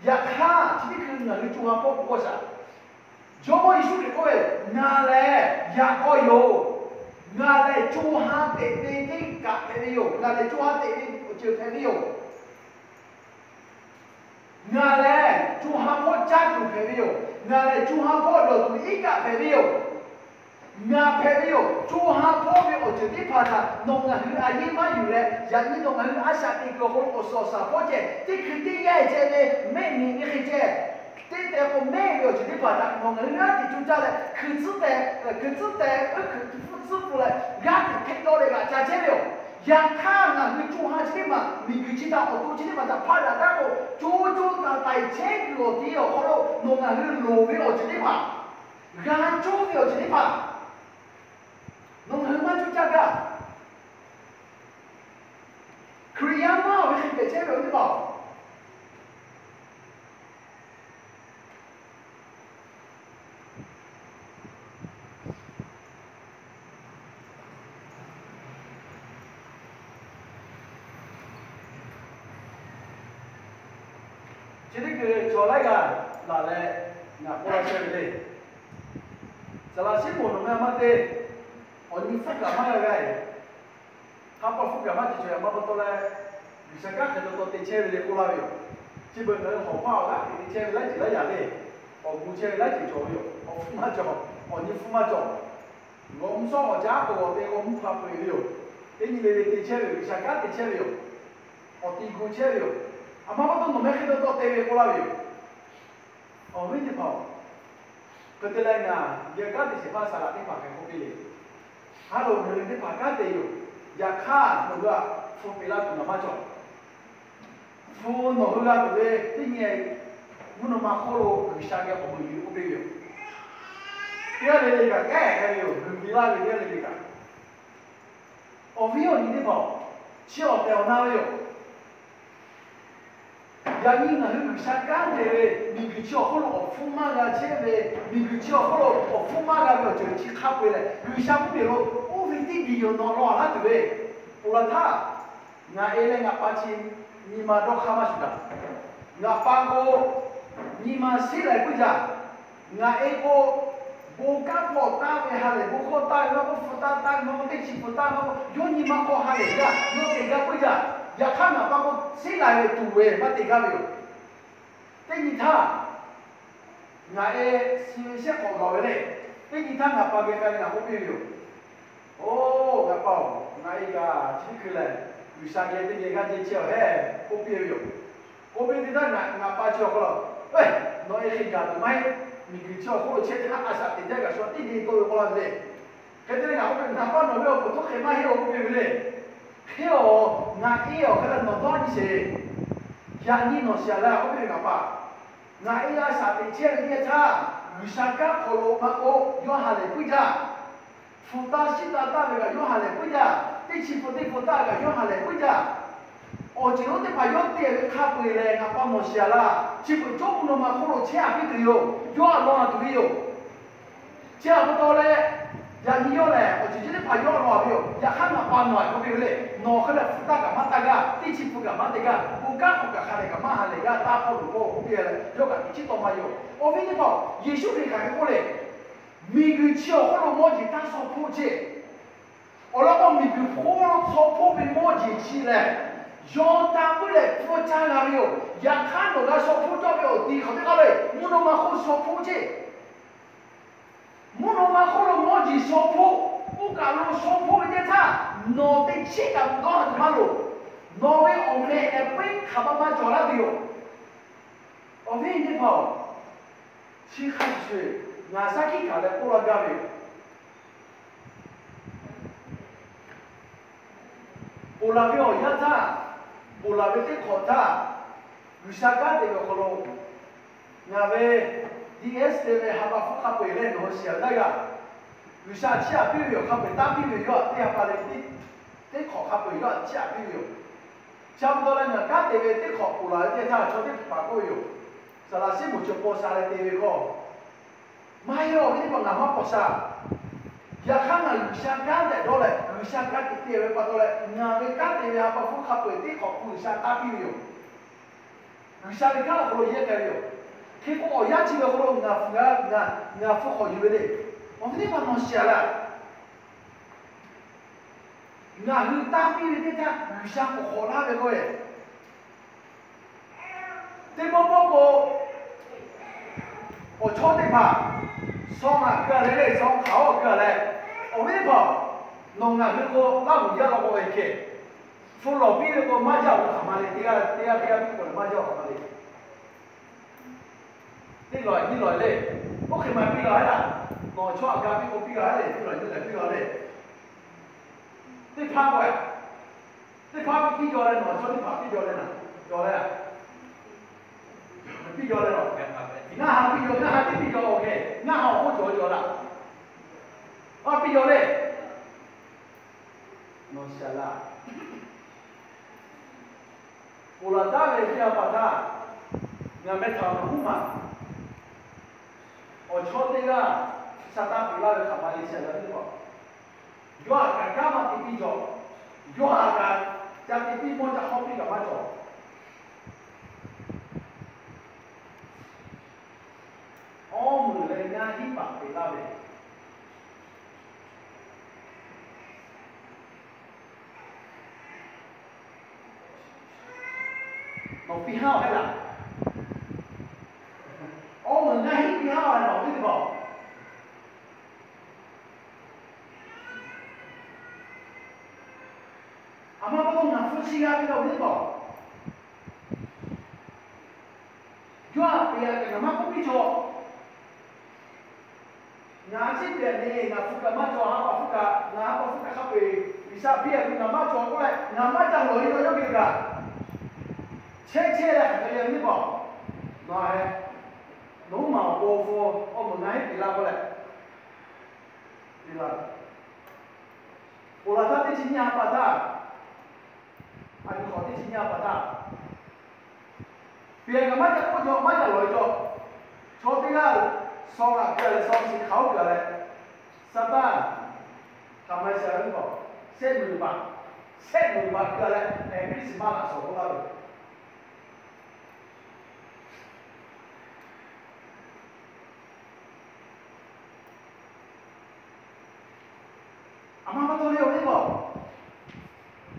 Yaꞈ hk'aˇ, chi teˇ hkui ngaˬ hui co ha hpawˇ k'oˆ k'oˆ shaˍ. Jawˇmawˇ Yeˍsuˆ Hkriꞈ k'oˆ ve, Ngaˬ lehˬ yaꞈ k'aw yoˬ. Ngaˬ lehˬ co ha teꞈ ve teˇ kaꞈ hpehꞈ ve yoˬ. Ngaˬ lehˬ co ha teꞈ ve awˬ ceuˬ hpehꞈ ve yoˬ. Ngaˬ lehˬ co ha hpawˇ caˇ tuˬ hpehꞈ ve yoˬ. Ngaˬ lehˬ co ha hpawˇ dawˬ tuˬ iˉ kaˆ hpehꞈ ve yoˬ. Ngaˬ hpehꞈ ve yoˬ. Co ha hpawˇ ve awˬ ceuˬ teˇ hpaˍ htaꞈ nawˬ ngaˬ hui a yeˇ maˇ yuˬ leh, yaꞈ nyi nawˬ ngaˬ hui a shaꞈ teꞈ kuiˬ awˬ hk'aw lo awˬ suhˍ awˬ shaˍ hpawˇ ceh teˇ hkui teˇ yanˇ ceh le, mehˆ nyi ve hk'e ceh, teˇ teh k'o mehˆ ve awˬ ceuˬ teˇ hpaˍ htaꞈ nawˬ ngaˬ hui g'aˇ hteꞈ coˇ caˇ leh, hkui tcuhˉ teh, hkui tcuhˉ teh, hkui tcuhˉ pfuhˇ leh g'aˇ hteꞈ hpeˆ dawˇ leh g'aꞈ ca chehˇ ve yoˬ. Yaꞈ hk'aˇ, ngaˬ hui co ha chi teˇ maˬ miˬguiˬ chi htaꞈ awˬ to chi teˇ maˬ htaꞈ hpaˆ daꞈ taˉ k'o, co co taiˍ taiˍ chehˇ kuiˬ awˬ ti awˬ hk'aw lo nawˬ ngaˬ hui loˍ ve awˬ ceuˬ teˇ hpaˍ, g'a cawˇ ve awˬ ceuˬ teˇ hpaˍ, nawˬ ngaˬ hui maˇ coˇ caˇ gaˇ. Hkriꞈ yaˇ maˇ ve hk'e hpehꞈ chehˇ ve awˬ viˉ teˇ hpaˍ-oˬ, chi teˇ hkui chaw laiˉ g'aˇ laˬ leh ngaˬ k'oˆ laˇ chehˇ ve le. Saˍ laꞈ Siˉmonˍ nawˬ ngaˬ maˇ te, awˬ nyi hpfuhˇ kaꞈ maˇ g'a g'a-e. Hk'a pa hpfuhˇ kaꞈ maˇ te cawˬ yaꞈ maˇ pa taw leh, G'uiˬsha kanˉ hk'e taw taw te chehˇ ve le k'oˆ laˇ ve yoˬ. Chi beuꞈ ngaˬ hui hawˬ hpaˇ awˬ g'aˇ hteꞈ te chehˇ ve laiˉ ceuˬ laiˉ yaꞈ le. Awˬ gu chehˇ ve laiˉ ceuˬ cawˬ ve yoˬ. Awˬ hpfuhˇ maˇ cawˬ, awˬ nyi hpfuhˇ maˇ cawˬ. G'awˬ mvuh sawˉ awˬ jaˇ k'o g'awˬ te k'o mvuhˇ hk'a peu-eˬ ve yoˬ. Teˇ nyi le le te chehˇ ve, G'uiˬsha kanˉ te chehˇ ve yoˬ. Awˬ ti gu chehˇ ve yoˬ. Aˬ ma pa taw nawˬ meh hk'e taw taw te ve k'oˆ laˇ ve yoˬ. Awˬ viˉ teˇ hpaˍ-oˬ, hk'e te leh ngaˬ geh kanˉ te shehˍ hpaˇ saˍ laꞈ teˇ hpaˍ hk'e k'oˆ piˇ le. Ha loꞈ ngaˬ hui teˇ hpaˍ kanˉ te yoˬ. Yaꞈ hk'aˇ nawˬ hui-a, hpu peꞈ laˇ tuˬ ngaˬ maˇ cawˬ. Hpu nawˬ hui g'a tuˬ ve teˇ nyi mvuhˇ naw ma hk'oˆ lo G'uiˬsha geh awˬ bon yuˬ k'oˆ piˇ ve yoˬ. Teˇ g'aˇ le le kaꞈ kehˉ hk'e ve yoˬ. G'uiˬ ve laˇ ve teˇ g'aˇ le le kaꞈ, awˬ viˉ awˬ nyi teˇ hpaˍ, chi awˬ tehˬ awˬ na ve yoˬ. Yaꞈ nyi ngaˬ hui G'uiˬsha kanˉ te ve, miˬguiˬ chi awˬ hk'oˆ lo awˬ hpfuhˇ maˇ g'a chehˇ ve, miˬguiˬ chi awˬ hk'oˆ lo awˬ hpfuhˇ maˇ g'a ve awˬ ceuˬ chi hk'a peu-eˬ lehˬ, G'uiˬsha mvuhˇmiˬ lo oˇ ve teˇ biˬ yoˬ nawˬ law laˇ tuˬ ve, ponˬ laˬ htaˇ, ngaˬ e leh ngaˬ pa chi nyi ma dawˇ hk'aˇ maˇ shuˍ daꞈ. Ngaˬ pa k'o, nyi ma sheˉ laiˬ puiˉ jaˇ. Ngaˬ e k'o, bon kanˉ hpawˇ taˇ ve ha lehˬ, bon hkawˇ taˇ ve maˇ k'oˆ, hpu taˇ taˇ ve maˇ k'oˆ, teˇ chi hpu taˇ ve maˇ k'oˆ, yawˇ nyi ma hk'aw ha lehˬ jaˇ, yawˇ te gaˇ puiˉ jaˇ. Yaꞈ hk'aˇ ngaˬ pa k'o, sheˉ laiˬ ve tuˬ ve maˇ te gaˇ ve yoˬ. Teˇ nyi htaˇ, ngaˬ e suh ve shehˆ hk'awꞈ g'awˬ ve le. Teˇ nyi htaˇ ngaˬ pa geh k'ai leh ngaˬ k'oˆ piˇ ve yoˬ. Oˬ, ngaˬ pa-oˬ, ngaˬ e kaꞈ chi teˇ hkui lehˬ, G'uiˬsha geh teˇ geh g'aˇ jeˇ chehˇ-aˬ hehˉ k'oˆ piˇ ve yoˬ. K'oˆ piˇ ve teˇ htaˇ, ngaˬ pa chi awˬ hk'aw lo, Eˬ, nawˬ e hk'e gaˬ tuˬ maˇ heˆ. Miˬguiˬ chi awˬ hk'oˆ lo chehˇ htaˇ a shaꞈ teꞈ jaˇ kaꞈ shu teˇ geh tawˆ ve k'oˆ laˇ ve le. Hk'e te leh ngaˬ k'oˆ ve, Ngaˬ pa nawˬ ve awˬ pfuhˍ htoˇ hk'e maˇ heˆ-oˬ k'oˆ piˇ ve le. Hk'e-oˬ, ngaˬ e awˬ hk'e leh nawˬ dawˇ nyi sheˍ. Yaꞈ nyi nawˬ shiˍ-aˬ leh k'oˆ piˇ ve, Ngaˬ pa, ngaˬ e a shaꞈ teꞈ chehˇ ve teˇ yanˇ htaˇ, G'uiˬsha kanˉ hk'aw lo maˇ k'oˆ, yawˇ ha lehˬ puiˉ jaˇ. Hpu taˇ shiˉ taˇ taˇ ve kaꞈ yawˇ ha lehˬ puiˉ jaˇ. Teˇ chi hpu teˇ hpu taˇ ve kaꞈ yawˇ ha lehˬ puiˉ jaˇ. Awˬ ceuˬ lonˉ teˇ hpaˍ yawˇ te ve hk'a peu-eˬ lehˬ, ngaˬ pa nawˬ shiˍ-aˬ laˇ. Chi beuꞈ jawˇmawˇ naw ma hk'oˆ lo chehˇ-a piˇ tuˬ yoˬ. Yawˇ a lawn-a tuˬ ve yoˬ. Chi a pa taw leh, yaꞈ nyi yawˇ lehˬ awˬ ceuˬ chi teˇ hpaˍ yawˇ a lawn-a ve yoˬ. Yaꞈ hk'aˇ ngaˬ pa nawˬ-a k'oˆ piˇ ve le, nawˬ hk'e leh hpu taˇ kaꞈ maˇ taˇ gaˇ, teˇ chi hpu kaꞈ maˇ te gaˇ, bon kanˉ hk'aw kaꞈ hk'a dehꞈ kaꞈ maˇ ha lehˬ gaˇ, taˇ hpawˇ loˬ k'oˆ k'oˆ piˇ leh yawˇ kaꞈ teꞈ chiˉ tawˇ maˇ yoˬ. Awˬ viˉ teˇ hpaˍ, Yeˍsuˆ Hkriꞈ hk'aˬ hk'e k'oˆ le, miˬguiˬ chi awˬ hk'oˆ lo mawˇ jeˬ taˇ shaw hpoˆ ceˇ. Awˬ lawn k'o, miˬguiˬ hk'oˆ lo shaw hpoˆ ve mawˇ jeˬ chi lehˬ, yawˇ taˇ puiˉ leh hpfuhˇ caˇ g'a ve yoˬ. Yaꞈ hk'aˇ nawˬ g'a shaw hpoˆ cawˇ ve awˬ ti hk'aˬ teˇ hk'aˇ le, mvuhˇ naw ma hk'oˆ shaw hpoˆ ceˇ. Mvuhˇ naw ma hk'oˆ lo mawˇ jeˬ shaw hpoˆ, oˇ kaˬ lo shaw hpoˆ ve teˇ htaˇ, nawˬ teꞈ chiˉ kaꞈ dawˇ ha tuˬ maˇ loˍ. Nawˬ ve awˬ meh leh peuˇ hk'aˬ ma maˇ cawˬ laˇ tuˬ yoˬ. Awˬ viˉ teˇ hpaˍ-oˬ, chi hk'a shuˍ shuˍ ngaˬ shaˉ hkiˆ hkanˍ leh k'oˆ laˇ gaˇ ve yoˬ. Ponˬ laˬ ve awˬ yanˇ htaˇ, ponˬ laˬ ve teˇ hk'awꞈ htaˇ, G'uiˬsha kanˉ te ve awˬ hk'aw lo ngaˬ ve DS te ve ha pa hpfuhˇ hk'a peu-eˬ leh nawˬ hui shiˍ-aˬ gaˇ g'a. G'uiˬsha chiˇ aꞈ piˇ ve yoˬ. Hk'a peu-eˬ taˇ piˇ ve yawˇ htaꞈ teˇ ha pa leh teˇ hk'awꞈ hk'a peu-eˬ yawˇ htaꞈ chiˇ aꞈ piˇ ve yoˬ. Chi pa taw leh ngaˬ kanˉ te ve teˇ hk'awꞈ ponˬ laˬ ve teˇ htaˇ chaw teˇ hpaˍ k'oˆ ve yoˬ. Saˍ laꞈ siˉ moˍ chi paw sha leh te ve hkawˇ maˇ heˆ. Awˬ viˉ teˇ hpaˍ, ngaˬ maˇ paw sha. Yaꞈ hk'aˇ ngaˬ G'uiˬsha kanˉ tehꞈ dawˇ leh G'uiˬsha kanˉ te te ve pa taw leh ngaˬ ve kanˉ te ve ha pa hpfuhˇ hk'a peu-eˬ teˇ hk'awꞈ hpu G'uiˬsha taˇ piˇ ve yoˬ. G'uiˬsha ve kanˉ awˬ hk'aw lo yehˇ k'ai ve yoˬ. Hk'e k'o awˬ yanˇ chi ve awˬ hk'aw lo ngaˬ hpu g'a, ngaˬ, ngaˬ hpfuhˇ hk'awꞈ yuˬ ve le. Awˬ viˉ teˇ hpaˍ, nawˬ shiˍ-aˬ laˇ. Ngaˬ hui taˇ piˇ ve teˇ htaˇ G'uiˬsha k'awꞈ hk'awꞈ laˇ ve k'oˆ ve, teˇ pawˆ pawˆ k'o, awˬ chawˇ teˇ hpaˍ shaw ngaˬ keu-a leh le, shaw hk'aˬ-oˆ keu-a leh, awˬ viˉ teˇ hpaˍ, nawˬ ngaˬ hui k'o laˇ huˍ yaˇ law k'o ve hkeh, hpu lawˬ piˇ ve k'o maˇ jaˇ-oˬ hk'aˬ ma le. Teˇ g'aˇ teˇ g'aˇ piˇ k'o leh maˇ jaˇ-oˬ hk'aˬ ma le. Teˇ lawˬ nyiˇ lawˬ le. Oˇ hk'e ma piˇ law heˆ laˇ. Nawˬ chaw aꞈ ga piˇ k'o piˇ law heˆ le. Teˇ lawˬ nyiˇ lawˬ piˇ law le. Teˇ hpaˍ k'o, teˇ hpaˍ piˇ jaw leh nawˬ chaw teˇ hpaˍ piˇ jaw leh na, jaw leh, piˇ jaw leh, ngaˇ ha piˇ jaw, ngaˇ ha teˇ piˇ jaw, ngaˇ ha awˬ hk'oˆ cawˬ jaw laˇ. Aˇ piˇ jaw le. Nawˬ shiˍ-aˬ laˇ. Ponˬ laˬ taˉ ve teˇ yanˇ pa htaˇ, ngaˬ meh htaꞈ nawˬ huˉ maˬ, awˬ chawˇ teˇ g'aˇ Saˍtanˍ peꞈ laˇ ve hk'aˬ ma le shiˍ-aˬ laˇ teˇ hpaˍ, yawˇ aꞈ kaꞈ kanˉ maˇ te piˇ cawˬ. Yawˇ aꞈ kaꞈ ca te piˇ mawˇ ca hawˉ piˇ kaꞈ maˇ cawˬ. Awˉ meunˍ leh ngaˇ hinˉ paˍ peꞈ laˇ ve, nawˬ piˇ haˉ-oˬ heˆ laˇ. Awˉ meunˍ ngaˇ hinˉ piˇ haˉ-oˬ leh nawˬ teˇ hpaˍ-oˬ, aˬ ma pa taw ngaˬ hpu chi g'a ve lawˬ ve teˇ hpaˍ-oˬ, yawˇ aꞈ peꞈ aꞈ kaꞈ ngaˬ maˇ k'oˆ piˇ cawˬ. Ngaˬ a ciˉ peꞈ le, ngaˬ hpu kaꞈ maˇ cawˬ, ha pa hpu kaꞈ, ngaˬ ha pa hpu kaꞈ hk'a peu-eˬ G'uiˬsha piˇ-a ve ngaˬ maˇ cawˬ k'oˆ leh ngaˬ maˇ ca lawˬ-e ve yawˇ geh kaꞈ, chehˇ chehˇ leh hk'aˬ hk'e le teˇ hpaˍ-oˬ, nawˬ a heh, nawˬ huˉ maˬ awˬ pon awˬ hpfuhˇ awˬ meunˍ ngaˇ hinˉ peꞈ laˇ k'oˆ leh, la, ponˬ laˬ htaˇ teˇ chi nyiˇ ha pa htaˇ, a yuˬ hk'awꞈ teˇ chi nyiˇ ha pa htaˇ, pehˬ kaꞈ maˇ ca k'oˆ jaw, maˇ ca lawˬ jaw, chaw teˇ g'aˇ saw g'aꞈ keu leh, saw shiˍ hk'aˬ oˉ keu leh, Saˍtanˍ hk'aˬ ma shiˍ a ve k'o, shehˆ muiˬ baˬ, shehˆ muiˬ baˬ keu leh, Christmas laꞈ shawˍ k'oˆ laˇ ve A ma ma taw le awˬ viˉ awˬ nyi,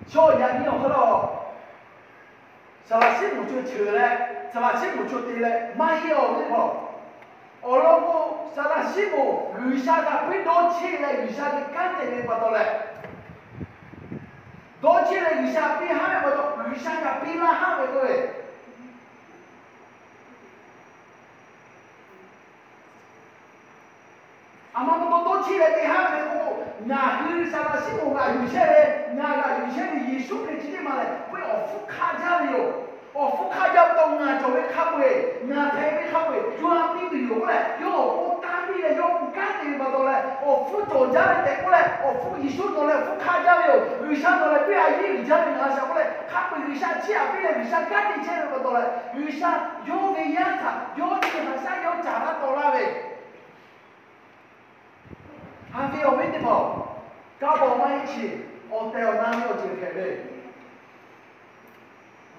chaw yaꞈ nyi awˬ hk'aw lo saˍ laꞈ shiˉ moˍ chaw ceuˬ leh, saˍ laꞈ shiˉ moˍ chaw te leh maˇ heˆ awˬ viˉ awˬ nyi. Awˬ lawn k'o, saˍ laꞈ shiˉ moˍ G'uiˬsha htaꞈ piˇ dawˇ cheˆ leh G'uiˬsha geh kanˉ te ve pa taw leh, dawˇ cheˆ leh G'uiˬsha piˇ haˉ ve pa taw, G'uiˬsha htaꞈ piˇ laˇ haˉ ve k'oˆ ve, A ma ma taw dawˇ cheˆ leh te haˉ ve k'o, ngaˬ hui saˍ laꞈ shiˉ moˍ g'aꞈ yuˬ chehˇ ve, ngaˬ g'aꞈ yuˬ chehˇ ve Yeˍsuˆ Hkriꞈ chi teˇ maˬ lehˬ, puiˉ awˬ hpfuhˇ hk'aˆ jaˇ ve yoˬ. Awˬ hpfuhˇ hk'aˆ jaˇ pa taw, ngaˬ cawˬ ve hk'a peu-eˬ, ngaˬ hpehꞈ ve hk'a peu-eˬ yawˇ htaꞈ piˇ tuˬ yoˬ k'oˆ leh, yawˇ awˬ pon tanˇ piˇ leh yawˇ awˬ pon kanˉ te ve pa taw leh, awˬ hpfuhˇ cawˬ jaˇ ve tehꞈ k'oˆ leh, awˬ hpfuhˇ Yeˍsuˆ nawˬ leh hpfuhˇ hk'aˆ jaˇ ve yoˬ. G'uiˬsha nawˬ leh piˇ a yiˉ uiˍ jaˇ ve ngaˬ shaꞈ k'oˆ leh, hk'a peu-eˬ G'uiˬsha chiˇ aꞈ piˇ leh G'uiˬsha kanˉ te chehˇ ve pa taw leh, G'uiˬsha yawˇ ve yaˇ htaꞈ yawˇ chi haꞈ shaˉ yawˇ caˍ laˇ taw laˇ ve Haꞈ ve awˬ viˉ teˇ hpaˍ-oˬ, kaˇ paw maˇ heˆ chi, awˬ tehˬ awˬ na ve awˬ ceuˬ hpehꞈ ve.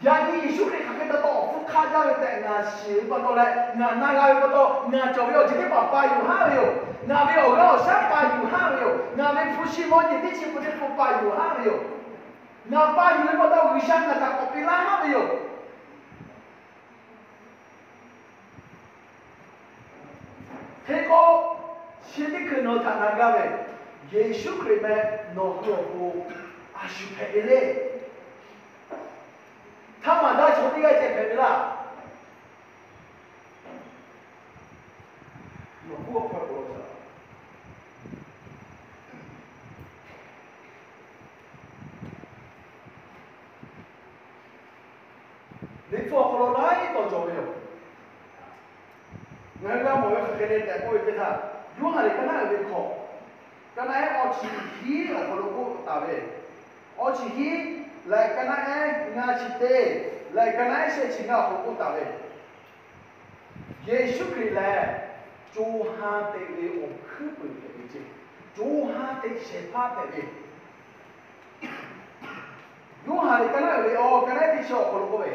Yaꞈ nyi Yeˍsuˆ Hkriꞈ hk'aˬ hk'e pa taw awˬ hpfuhˇ hk'aˆ jaˇ ve tehꞈ ngaˬ shiˍ ve pa taw leh, ngaˬ na g'a ve pa taw, ngaˬ cawˬ ve awˬ ceuˬ teˇ hpaˍ pa yuˬ haˉ ve yoˬ. Ngaˬ ve awˬ g'aˇ awˬ shaˉ pa yuˬ haˉ ve yoˬ. Ngaˬ ve hpu shi mawˇ jeˬ teˇ chi pun teˇ pun pa yuˬ haˉ ve yoˬ. Ngaˬ pa yuˬ ve pa taw G'uiˬsha ngaˬ htaꞈ k'awꞈ peꞈ laˇ haˉ ve yoˬ. Hk'e k'o, chi teˇ hkui nawˬ htaꞈ na gaˇ ve, Yeˍsuˆ Hkriꞈ meh nawˬ hui awˬ pon a shu hpehꞈ ve le. Htaˇ maˬ daˇ chaw teˇ g'aˇ ceh hpehꞈ ve laˇ. Nawˬ hk'oˆ a hk'aw lo Liꞈ hpu awˬ hk'aw lo laiˉ tawˬ cawˬ ve yoˬ. Ngaˬ hui g'a mawˬ ve hk'aˬ hk'e le tehꞈ k'oˆ ve teˇ htaˇ, Yoˇhanˬ liꞈ ka naˉ uiˍ ve hkawꞈ, ka naˉ ehˉ awˇ chi hiˉ awˬ hk'aw lo k'oˆ taˍ ve, awˇ chi hiˉ leh ka naˉ ehˉ ngaˇ chi teˇ leh ka naˉ ehˉ shehˆ chi ngaˇ awˬ hk'aw lo k'oˆ taˍ ve, Yeˍsuˆ Hkriꞈ lehˬ, co ha teꞈ ve awˬ hkuiˉ puiˍ hpehꞈ ve ceˇ, co ha teꞈ shehˍ hpaˇ hpehꞈ ve Yoˇhanˬ liꞈ ka naˉ uiˍ ve awˇ ka naˉ ehˉ teˇ chi awˬ hk'aw lo k'oˆ ve,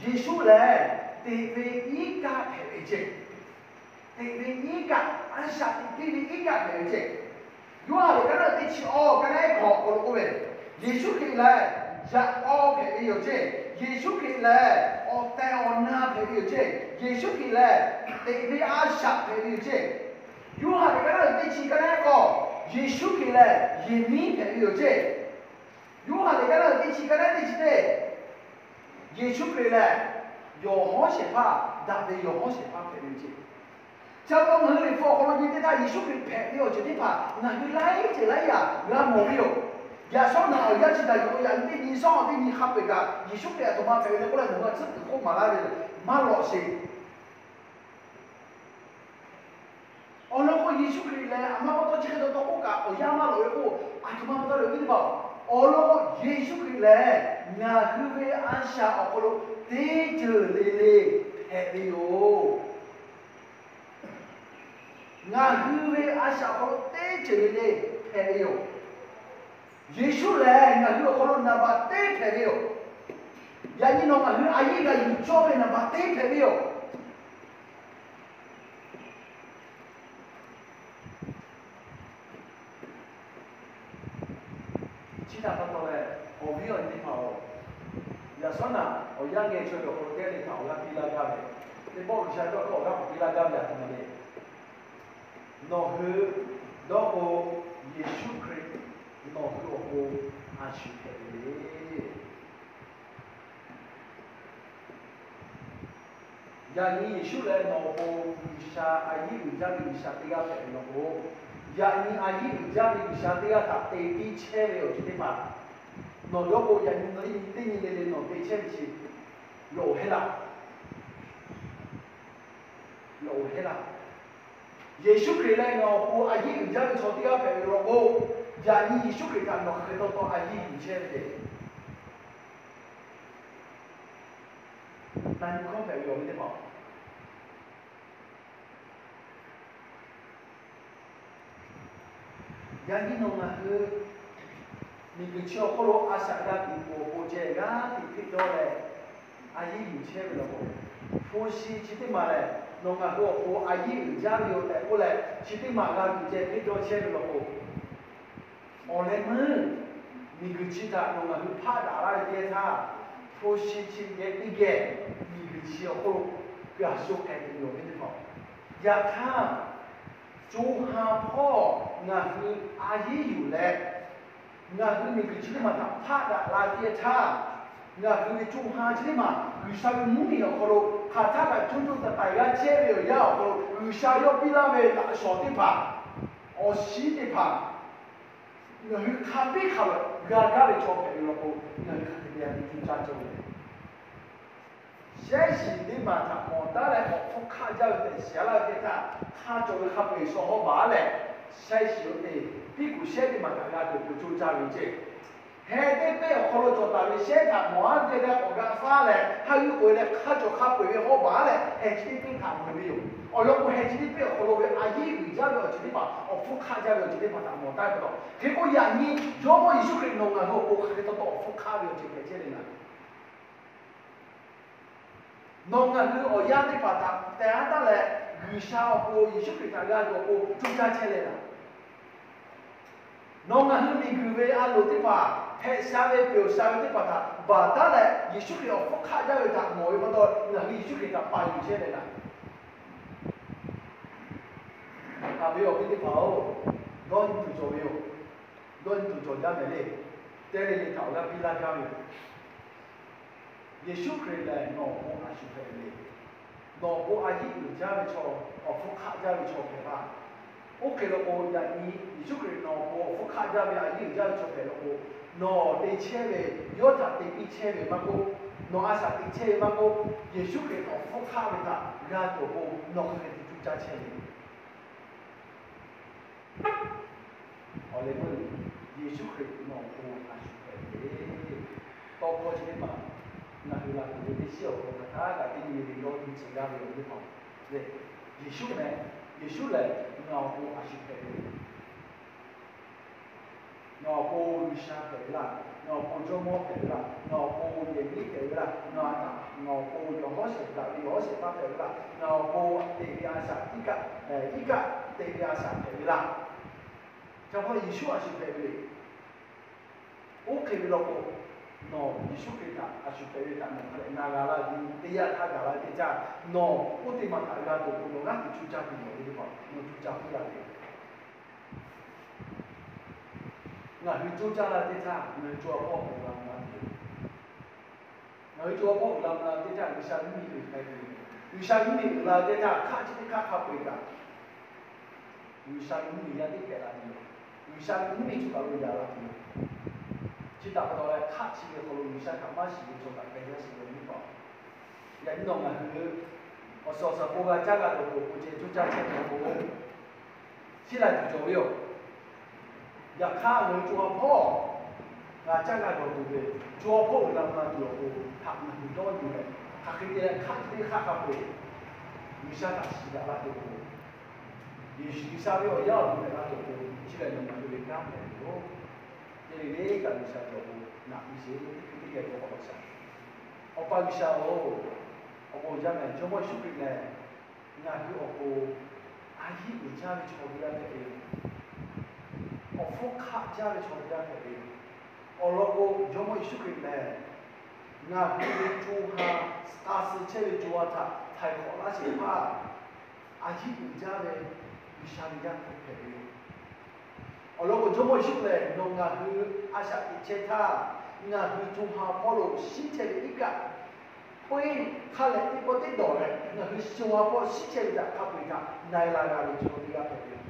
Yeˍsuˆ lehˬ teꞈ ve iˉ kaˆ hpehꞈ ve ceˇ. Teꞈ ve iˉ kaˆ, a shaꞈ teꞈ piˇ ve iˉ kaˆ hpehꞈ ve ceˇ. Yoˇhanˬ liꞈ ka naˉ uiˍ teˇ chi awˇ ka naˉ ehˉ hkawꞈ awˬ hk'aw lo k'oˆ ve, Yeˍsuˆ Hkriꞈ lehˬ yaꞈ k'aw hpehꞈ ve yoˬ ceˇ. Yeˍsuˆ Hkriꞈ lehˬ awˬ tehˬ awˬ na hpehꞈ ve yoˬ ceˇ. Yeˍsuˆ Hkriꞈ lehˬ teꞈ ve a shaꞈ hpehꞈ ve yoˬ ceˇ. Yoˇhanˬ liꞈ ka naˉ uiˍ teˇ chi ka naˉ ehˉ k'awˇ, Yeˍsuˆ Hkriꞈ lehˬ yehˬ miˉ hpehꞈ ve yoˬ ceˇ. Yoˇhanˬ liꞈ ka naˉ uiˍ teˇ chi ka naˉ ehˉ teˇ chi teˇ, Yeˍsuˆ Hkriꞈ lehˬ yawˬ hawˉ shehˍ hpaˇ, daꞈ ve yawˬ hawˉ shehˍ hpaˇ hpehꞈ ve yoˬ ceˇ. Chi pa taw ngaˬ hui Liꞈ hpu awˬ hk'aw lo nyi teˇ htaˇ, Yeˍsuˆ Hkriꞈ hpehꞈ ve awˬ ceuˬ teˇ hpaˍ ngaˬ hui laiˉ ceuˬ laiˉ yaꞈ g'a mawˬ ve yoˬ. Yaꞈ shawˉ naꞈ awˬ yanˇ chi htaꞈ yawˬ yaꞈ nyi teˇ nyi shawˉ teˇ nyi hk'a peu-eˬ kaꞈ, Yeˍsuˆ Hkriꞈ aˬ htoꞈ ma hpehꞈ ve le k'oˆ leh nawˬ hui a tcuhˉ kuiˬ hk'oˆ maˍ laˇ ve maˇ lawꞈ sheˍ. Awˬ lawn k'o, Yeˍsuˆ Hkriꞈ lehˬ aˬ ma pa taw chi hk'e taw taw k'oˆ kaꞈ awˬ yanˇ maˇ lawꞈ ve k'o, aˬ htoꞈ ma pa taw le awˬ viˉ teˇ hpaˍ-oˬ, awˬ lawn k'o Yeˍsuˆ Hkriꞈ lehˬ ngaˬ hui ve a shaꞈ awˬ hk'aw lo teˇ ceuˬ le le hpehꞈ ve yoˬ. Ngaˬ hui ve a shaꞈ awˬ hk'aw lo teˇ ceuˬ le le hpehꞈ ve yoˬ. Yeˍsuˆ lehˬ ngaˬ hui awˬ hk'aw lo naˍ baꞈ teˇ hpehꞈ ve yoˬ. Yaꞈ nyi nawˬ ngaˬ hui a yiˉ g'a yuˬ cawˇ ve naˍ baꞈ teˇ hpehꞈ ve yoˬ. Chi htaꞈ pa taw leh, awˬ viˉ awˬ nyi teˇ hpaˍ-oˬ, yaꞈ shawˉ naꞈ awˬ yanˇ geh chaw cawˬ hk'aw lo kehˉ teˇ hpaˍ awˬ g'aˇ piˇ laˇ gaˇ ve, teˇ pawˆ G'uiˬsha cawˇ hkawˇ awˬ g'aˇ k'awꞈ piˇ laˇ gaˇ ve aˬ htoꞈ ma le. Nawˬ hui dawˇ k'o, Yeˍsuˆ Hkriꞈ nawˬ hui awˬ pon a shu hpehꞈ ve le. Yaꞈ nyi Yeˍsuˆ lehˬ nawˬ awˬ pon G'uiˬsha a yiˉ uiˍ jaˇ ve G'uiˬsha teˇ g'aˇ hpehꞈ ve law k'o, yaꞈ nyi a yiˉ uiˍ jaˇ ve G'uiˬsha teˇ g'aˇ htaꞈ te piˇ chehˇ ve awˬ ceuˬ teˇ hpaˍ nawˬ dawˇ k'o, yaꞈ nyi nawˬ teˇ nyi teˇ nyi le le nawˬ te chehˇ ve chi lawꞈ hehˉ laˇ. Lawꞈ hehˉ laˇ. Yeˍsuˆ Hkriꞈ leh nawˬ awˬ pon a yiˉ uiˍ jaˇ ve chaw teˇ g'aˇ hpehꞈ ve law k'o, yaꞈ nyi Yeˍsuˆ Hkriꞈ htaꞈ nawˬ hk'aˬ hk'e taw taw a yiˉ uiˍ chehˇ ve le. Na nyi hkawˇ hpehꞈ ve awˬ viˉ teˇ hpaˍ, yaꞈ nyi nawˬ ngaˬ hui miˬguiˬ chi awˬ hk'oˆ lo a shaꞈ g'a tuˬ awˬ pon ceh g'aˇ hteꞈ hpeˆ dawˇ leh, a yiˉ uiˍ chehˇ ve law k'o, hpu shi chi teˇ maˬ lehˬ nawˬ ngaˬ hui awˬ pon a yiˉ uiˍ jaˇ ve yoˬ tehꞈ k'oˆ leh, chi teˇ maˬ g'a tuˬ ceh hpeˆ dawˇ chehˇ ve law k'o, awˬ leh meuˇ miˬguiˬ chi htaꞈ nawˬ ngaˬ hui hpaˆ daꞈ laˇ ve teˇ yanˇ htaˇ, hpu shi chi geh teˇ geh miˬguiˬ chi awˬ hk'oˆ lo g'a sho k'ai tuˬ ve awˬ viˉ teˇ hpaˍ, yaꞈ hk'aˇ co ha hpawˇ ngaˬ hui a yiˉ yuˬ leh, ngaˬ hui miˬguiˬ chi teˇ maˬ htaꞈ hpaˆ daꞈ la teˇ yanˇ htaˇ, ngaˬ hui ve co ha chi teˇ maˬ G'uiˬsha ve mvuhˇmiˬ awˬ hk'aw lo hk'aˬ htaˇ kaꞈ coˇ coˇ taiˍ taiˍ g'a chehˇ ve awˬ yanˇ awˬ hk'aw lo G'uiˬsha yawˇ piˇ laˇ ve laꞈ shawˍ teˇ hpaˍ, awˬ shiˉ teˇ hpaˍ, ngaˬ hui hk'a biˇ hk'a lawꞈ g'a gaˇ ve chaw hpehꞈ ve law k'o, ngaˬ hui hk'aˬ hk'e te a te coˇ caˇ cawˇ ve le. Shehˉ shiˍ teˇ maˬ htaꞈ mawˬ taˉ leh k'awꞈ hpfuhˇ hk'aˆ jaˇ ve tehꞈ shiˍ laˇ ve teˇ htaˇ, hk'a cawˬ ve hk'a peu-eˬ shawˍ hawˇ baˬ leh, shehˉ shiˍ lo te piˇ kuˬ shehˉ teˇ maˬ htaꞈ g'a tuˬ awˬ pon coˇ caˇ ve ceˇ. Heh teˇ peˆ awˬ hk'aw lo cawˬ taˍ ve shehˉ htaꞈ mawˬ aˉ ve teˇ g'aˇ k'awꞈ g'a faˉ leh, haˉ g'euˆ k'oꞈ e leh hk'a cawˬ hk'a peu-eˬ ve hawˇ baˬ leh heh chi teˇ peˆ htaꞈ mawˬ ve yoˬ. Awˬ lawn k'o, heh chi teˇ peˆ awˬ hk'aw lo ve a yiˉ uiˍ jaˇ ve awˬ ceuˬ teˇ hpaˍ, awˬ hpfuhˇ hk'aˆ jaˇ ve awˬ ceuˬ teˇ hpaˍ htaꞈ mawˬ taˉ ve pa taw, hk'e k'o yaꞈ nyi Jawˇmawˇ Yeˍsuˆ Hkriꞈ nawˬ ngaˬ hui awˬ pon hk'aˬ hk'e taw taw awˬ hpfuhˇ hk'aˆ ve awˬ ceuˬ hpehꞈ chehˇ ve ngaˬ Nawˬ ngaˬ hui awˬ yanˇ teˇ hpaˍ htaꞈ teh aˉ taˉ leh, G'uiˬsha awˬ pon Yeˍsuˆ Hkriꞈ htaꞈ g'a tuˬ awˬ pon coˇ caˇ chehˇ leh laˬ. Nawˬ ngaˬ hui miˬguiˬ ve a loˍ teˇ hpaˍ, hpehꞈ sha ve peuˬ sha ve teˇ hpaˍ htaꞈ baˬ taˉ leh, Yeˍsuˆ Hkriꞈ awˬ hpfuhˇ hk'aˆ jaˇ ve htaꞈ mawˬ ve pa taw, ngaˬ hui Yeˍsuˆ Hkriꞈ htaꞈ pa yuˬ chehˇ leh laˬ. Haꞈ ve awˬ viˉ teˇ hpaˍ-oˬ, dawˇ nyi tuˬ cawˬ ve yoˬ. Dawˇ nyi tuˬ cawˬ jaˇ mehˍ le. Teˇ le le htaꞈ awˬ g'aˇ piˇ laˇ gaˇ ve yoˬ. Yeˍsuˆ Hkriꞈ lehˬ nawˬ awˬ pon a shu hpehꞈ ve le. Nawˬ awˬ pon a yiˉ uiˍ jaˇ ve chaw, awˬ hpfuhˇ hk'aˆ jaˇ ve chaw hpehꞈ laˇ. Oˇ hk'e law k'o, yaꞈ nyi Yeˍsuˆ Hkriꞈ nawˬ awˬ pon awˬ hpfuhˇ hk'aˆ jaˇ ve a yiˉ uiˍ jaˇ ve chaw hpehꞈ law k'o, nawˬ te chehˇ ve, yawˇ htaꞈ te piˇ chehˇ ve maˇ k'oˆ, nawˬ a shaꞈ teꞈ chehˇ ve maˇ k'oˆ, Yeˍsuˆ Hkriꞈ nawˬ awˬ hpfuhˇ hk'aˆ ve htaꞈ g'a tuˬ awˬ pon nawˬ hk'aˬ hk'e te coˇ caˇ chehˇ ve Awˬ leh meuˇ Yeˍsuˆ Hkriꞈ nawˬ awˬ pon a shu hpehꞈ ve le. Tawˇ hkawˇ chi teˇ maˬ ngaˬ hui g'a tuˬ ve teˇ shiˉ awˬ hk'aw lo hk'aˬ htaˇ kaꞈ teˇ nyi le le dawˇ nyi tcuh gaˇ ve awˬ viˉ teˇ hpaˍ le. Yeˍsuˆ meh, Yeˍsuˆ lehˬ ngaˬ awˬ pon a shu hpehꞈ ve le. Ngaˬ awˬ pon G'uiˬsha hpehꞈ ve laˇ. Ngaˬ awˬ pon jawˇmawˇ hpehꞈ ve laˇ. Ngaˬ awˬ pon yehˬ miˉ hpehꞈ ve laˇ. Ngaˬ htaꞈ, ngaˬ awˬ pon yawˬ hawˉ shehˍ hpaˇ ve yawˬ hawˉ shehˍ hpaˇ hpehꞈ ve laˇ. Ngaˬ awˬ pon teꞈ ve a shaꞈ iˉ kaˆ, iˉ kaˆ teꞈ ve a shaꞈ hpehꞈ ve laˇ. Ca hpaˇ Yeˍsuˆ a shu hpehꞈ ve le. Oˇ hk'e ve law k'o, nawˬ Yeˍsuˆ Hkriꞈ htaꞈ a shu hpehꞈ ve htaꞈ nawˬ hk'a dehꞈ na g'a laˇ ve, teˇ yanˇ htaˇ gaˬ la ve teˇ caˇ, nawˬ oˇ teˇ maˬ htaꞈ g'a tuˬ awˬ pon nawˬ g'aˇ hteꞈ coˇ caˇ tuˬ yoˬ ve teˇ hpaˍ, nawˬ coˇ caˇ puiˉ la ve. Ngaˬ hui coˇ caˇ la teˇ htaˇ, ngaˬ hui co ha hpawˇ uiˍ la mvuh la tuˬ yoˬ. Ngaˬ hui co ha hpawˇ uiˍ la mvuh la teˇ htaˇ, G'uiˬsha mvuhˇmiˬ uiˍ k'ai tuˬ yoˬ. G'uiˬsha mvuhˇmiˬ uiˍ la teˇ htaˇ, hk'aˆ chi teˇ hk'aˆ hk'a peu-eˬ kaꞈ, G'uiˬsha ve mvuhˇmiˬ yaˇ teˇ hpehꞈ la tuˬ yoˬ. G'uiˬsha ve mvuhˇmiˬ chaw kaˬ lo yaꞈ la tuˬ yoˬ. Chi htaꞈ pa taw leh, hk'aˆ chi ve hk'aw lo G'uiˬsha htaꞈ maˇ shiˍ ve chaw kaꞈ hpehꞈ yaˇ shiˍ ve nyi paˍ Yaꞈ nyi nawˬ ngaˬ hui awˬ suhˍ awˬ suhˍ k'o g'a caˇ g'a dawˬ tuˬ awˬ pon ceh coˇ caˇ chehˇ ve k'o, chiˇ laˬ tuˬ cawˬ ve yoˬ. Yaꞈ hk'aˇ, ngaˬ hui co ha hpawˇ g'a caˇ g'a dawˬ tuˬ ve, co ha hpawˇ uiˍ la mvuh la tuˬ awˬ pon htaꞈ ngaˬ hui dawˇ nyi leh, hk'aˬ hk'e te leh hk'aˆ chi teˇ hk'aˆ hk'a peu-eˬ G'uiˬsha htaꞈ shiˍ daꞈ la tuˬ awˬ pon, Yeˍsuˆ G'uiˬsha ve awˬ yaˇ awˬ hk'aw lo hpehꞈ la tuˬ awˬ pon, chi lehˬ nawˬ ngaˬ hui ve kanˉ hpehꞈ ve yoˬ. Teˇ le le kaꞈ G'uiˬsha ve awˬ pon naꞈ piˇ sheˍ. Teˇ geh k'awꞈ k'awꞈ shaˍ. Awˬ pa G'uiˬsha-oˬ, awˬ bon uiˍ jaˇ mehˍ. Jawˇmawˇ Yeˍsuˆ Hkriꞈ lehˬ, ngaˬ hui awˬ pon a yiˉ uiˍ jaˇ ve chaw teˇ g'aˇ hpehꞈ ve yoˬ. Awˬ hpfuhˇ hk'aˆ jaˇ ve chaw teˇ g'aˇ hpehꞈ ve yoˬ. Awˬ lawn k'o, Jawˇmawˇ Yeˍsuˆ Hkriꞈ lehˬ, ngaˬ hui ve co ha, k'a suh chehˇ ve co ha htaꞈ htaiˍ hk'awꞈ laˇ shehˍ hpaˇ, a yiˉ uiˍ jaˇ ve G'uiˬsha ve Yaˇ hpu hpehꞈ ve yoˬ. Awˬ lawn k'o, Jawˇmawˇ Yeˍsuˆ lehˬ nawˬ ngaˬ hui a shaꞈ teꞈ chehˇ htaˇ, ngaˬ hui co ha hpawˇ lo shiˉ chehˇ ve iˉ kaˆ peuˇ hk'a lehˬ teˇ pawˆ teˇ dawˬ leh, ngaˬ hui co ha hpawˇ shiˉ chehˇ ve htaꞈ hk'a peu-eˬ htaꞈ na e la g'a ve chaw teˇ g'aˇ hpehꞈ ve yoˬ.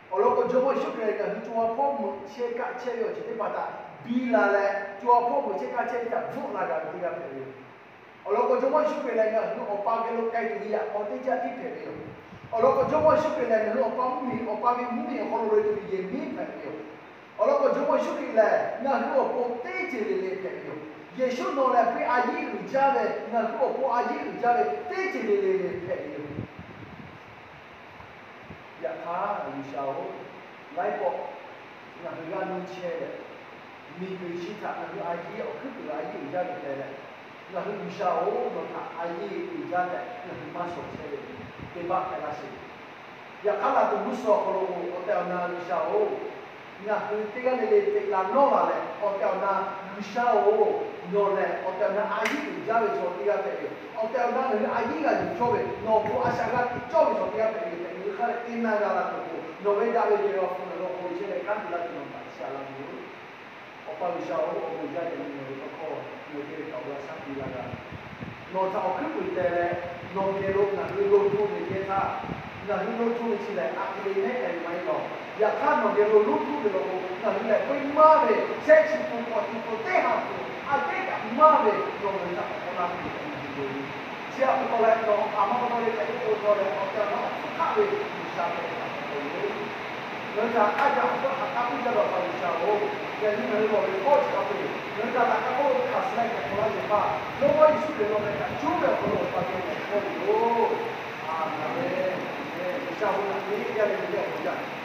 Awˬ lawn k'o, Jawˇmawˇ Yeˍsuˆ Hkriꞈ ngaˬ hui co ha hpawˇ meuꞈ chehˇ kaˆ chehˇ ve awˬ ceuˬ teˇ hpaˍ htaꞈ biˇ la leh, co ha hpawˇ meuꞈ chehˇ kaˆ chehˇ ve htaꞈ bvuhˆ la g'a ve teˇ g'aˇ hpehꞈ ve yoˬ. Awˬ lawn k'o, Jawˇmawˇ Yeˍsuˆ Hkriꞈ lehˬ ngaˬ hui Awˬ pa geh lo k'ai tuˬ ve yaꞈ k'aw teˇ jaˇ tiˉ hpehꞈ ve yoˬ. Awˬ lawn k'o, Jawˇmawˇ Yeˍsuˆ Hkriꞈ lehˬ, ngaˬ hui Awˬ pa mvuhˇmiˬ, Awˬ pa ve mvuhˇmiˬ awˬ hk'aw lo loꞈ-e tuˬ ve yehˬ miˉ hpehꞈ ve yoˬ. Awˬ lawn k'o, Jawˇmawˇ Yeˍsuˆ Hkriꞈ lehˬ, ngaˬ hui awˬ pon teˇ ceuˬ le le hpehꞈ ve yoˬ. Yeˍsuˆ nawˬ lehˬ hk'e a yiˉ uiˍ jaˇ ve, ngaˬ hui awˬ pon a yiˉ uiˍ jaˇ ve teˇ ceuˬ le le le hpehꞈ ve yoˬ. Yaꞈ hk'aˇ, G'uiˬsha-oˬ, laiˉ pawˆ ngaˬ hui g'aˇ nuˇ chehˇ leh, miˬguiˬ chi htaꞈ ngaˬ hui a yiˉ awˬ hkuiˉ puiˍ a yiˉ uiˍ jaˇ ve hpehꞈ leh, ngaˬ hui G'uiˬsha-oˬ, nawˬ htaꞈ a yiˉ uiˍ jaˇ tehꞈ ngaˬ hui maˇ shawˍ chehˇ ve, teˇ baˆ hpehꞈ laˇ sheˍ. Yaꞈ hk'aˇ, laˬ tuˬ g'uˇ suhˍ awˬ hk'aw lo awˬ tehˬ awˬ na G'uiˬsha-oˬ, ngaˬ hui teˇ g'aˇ le le teꞈ la nawˇ la leh, awˬ tehˬ awˬ na G'uiˬsha-oˬ, nawˬ lehˬ awˬ tehˬ awˬ na a yiˉ uiˍ jaˇ ve chaw teˇ g'aˇ hpehꞈ ve yoˬ. Awˬ tehˬ awˬ na ngaˬ hui a yiˉ g'a yuˬ cawˇ ve, nawˬ awˬ pon a shaꞈ g'a tiꞈ cawˇ ve chaw teˇ g'aˇ hpehꞈ ve yoˬ tehꞈ, ngaˬ hui hk'a leh te na g'a la tuˬ k'o, nawˬ ve daꞈ ve yehˬ awˬ hpu ngaˬ hui awˬ hk'aw lo chehˇ leh kanˉ te laˇ tuˬ nawˬ htaꞈ chiˇ aꞈ laˇ ve yoˬ. Awˬ pa G'uiˬsha-oˬ, awˬ bon jaˇ leh nawˬ ve tawˇ hkawˇ ngaˬ hui geh ve kaꞈ awˬ g'a shaˉ piˇ laˇ g'a. Nawˬ htaꞈ awˬ hkuiˉ puiˍ te leh, nawˬ geh lo ngaˬ hui lo hto ve teˇ htaˇ, ngaˬ hui lo hto ve chi lehˬ, a hk'e le nehˉ k'ai ve maˇ heˆ lawˬ. Yaꞈ hk'aˇ, nawˬ geh lo lo hto ve law k'o, ngaˬ hui lehˬ k'oˆ maˇ ve shehˆ chi pun k'awꞈ ti k'o teˇ ha tuˬ a kehˉ kaꞈ maˇ ve nawˬ ngaˬ hui htaꞈ k'awꞈ k'awꞈ laˇ tuˬ ve ngaˬ hui yoˬ. Chi htaꞈ pa taw leh, nawˬ a ma pa taw leh hk'aˬ hk'e k'oˆ taw leh awˬ tehˬ awˬ na awˬ hpfuhˇ hk'aˆ ve G'uiˬsha hpehꞈ ve htaꞈ pa taw yoˬ. Ngaˬ hui htaꞈ a yaꞈ awˬ hk'aw htaꞈ k'oˆ jaˇ ve Awˬ pa G'uiˬsha-oˬ, yaꞈ nyi ngaˬ hui lawˬ ve hkawˇ chi hk'a peu-eˬ ngaˬ hui htaꞈ laꞈ ka hk'oˆ lo hk'aˬ suh leh hk'aˬ hk'aw laˇ ve hpaˇ, Jawˇmawˇ Yeˍsuˆ Hkriꞈ lawˬ leh kaꞈ cuˉ ve awˬ hk'aw lo Awˬ pa geh lehˬ hkawˇ ve yoˬ. Aˍmenˍ. G'uiˬsha bon naꞈ piˇ, yaˇ leh nyi teˇ hpaˍ-oˬ.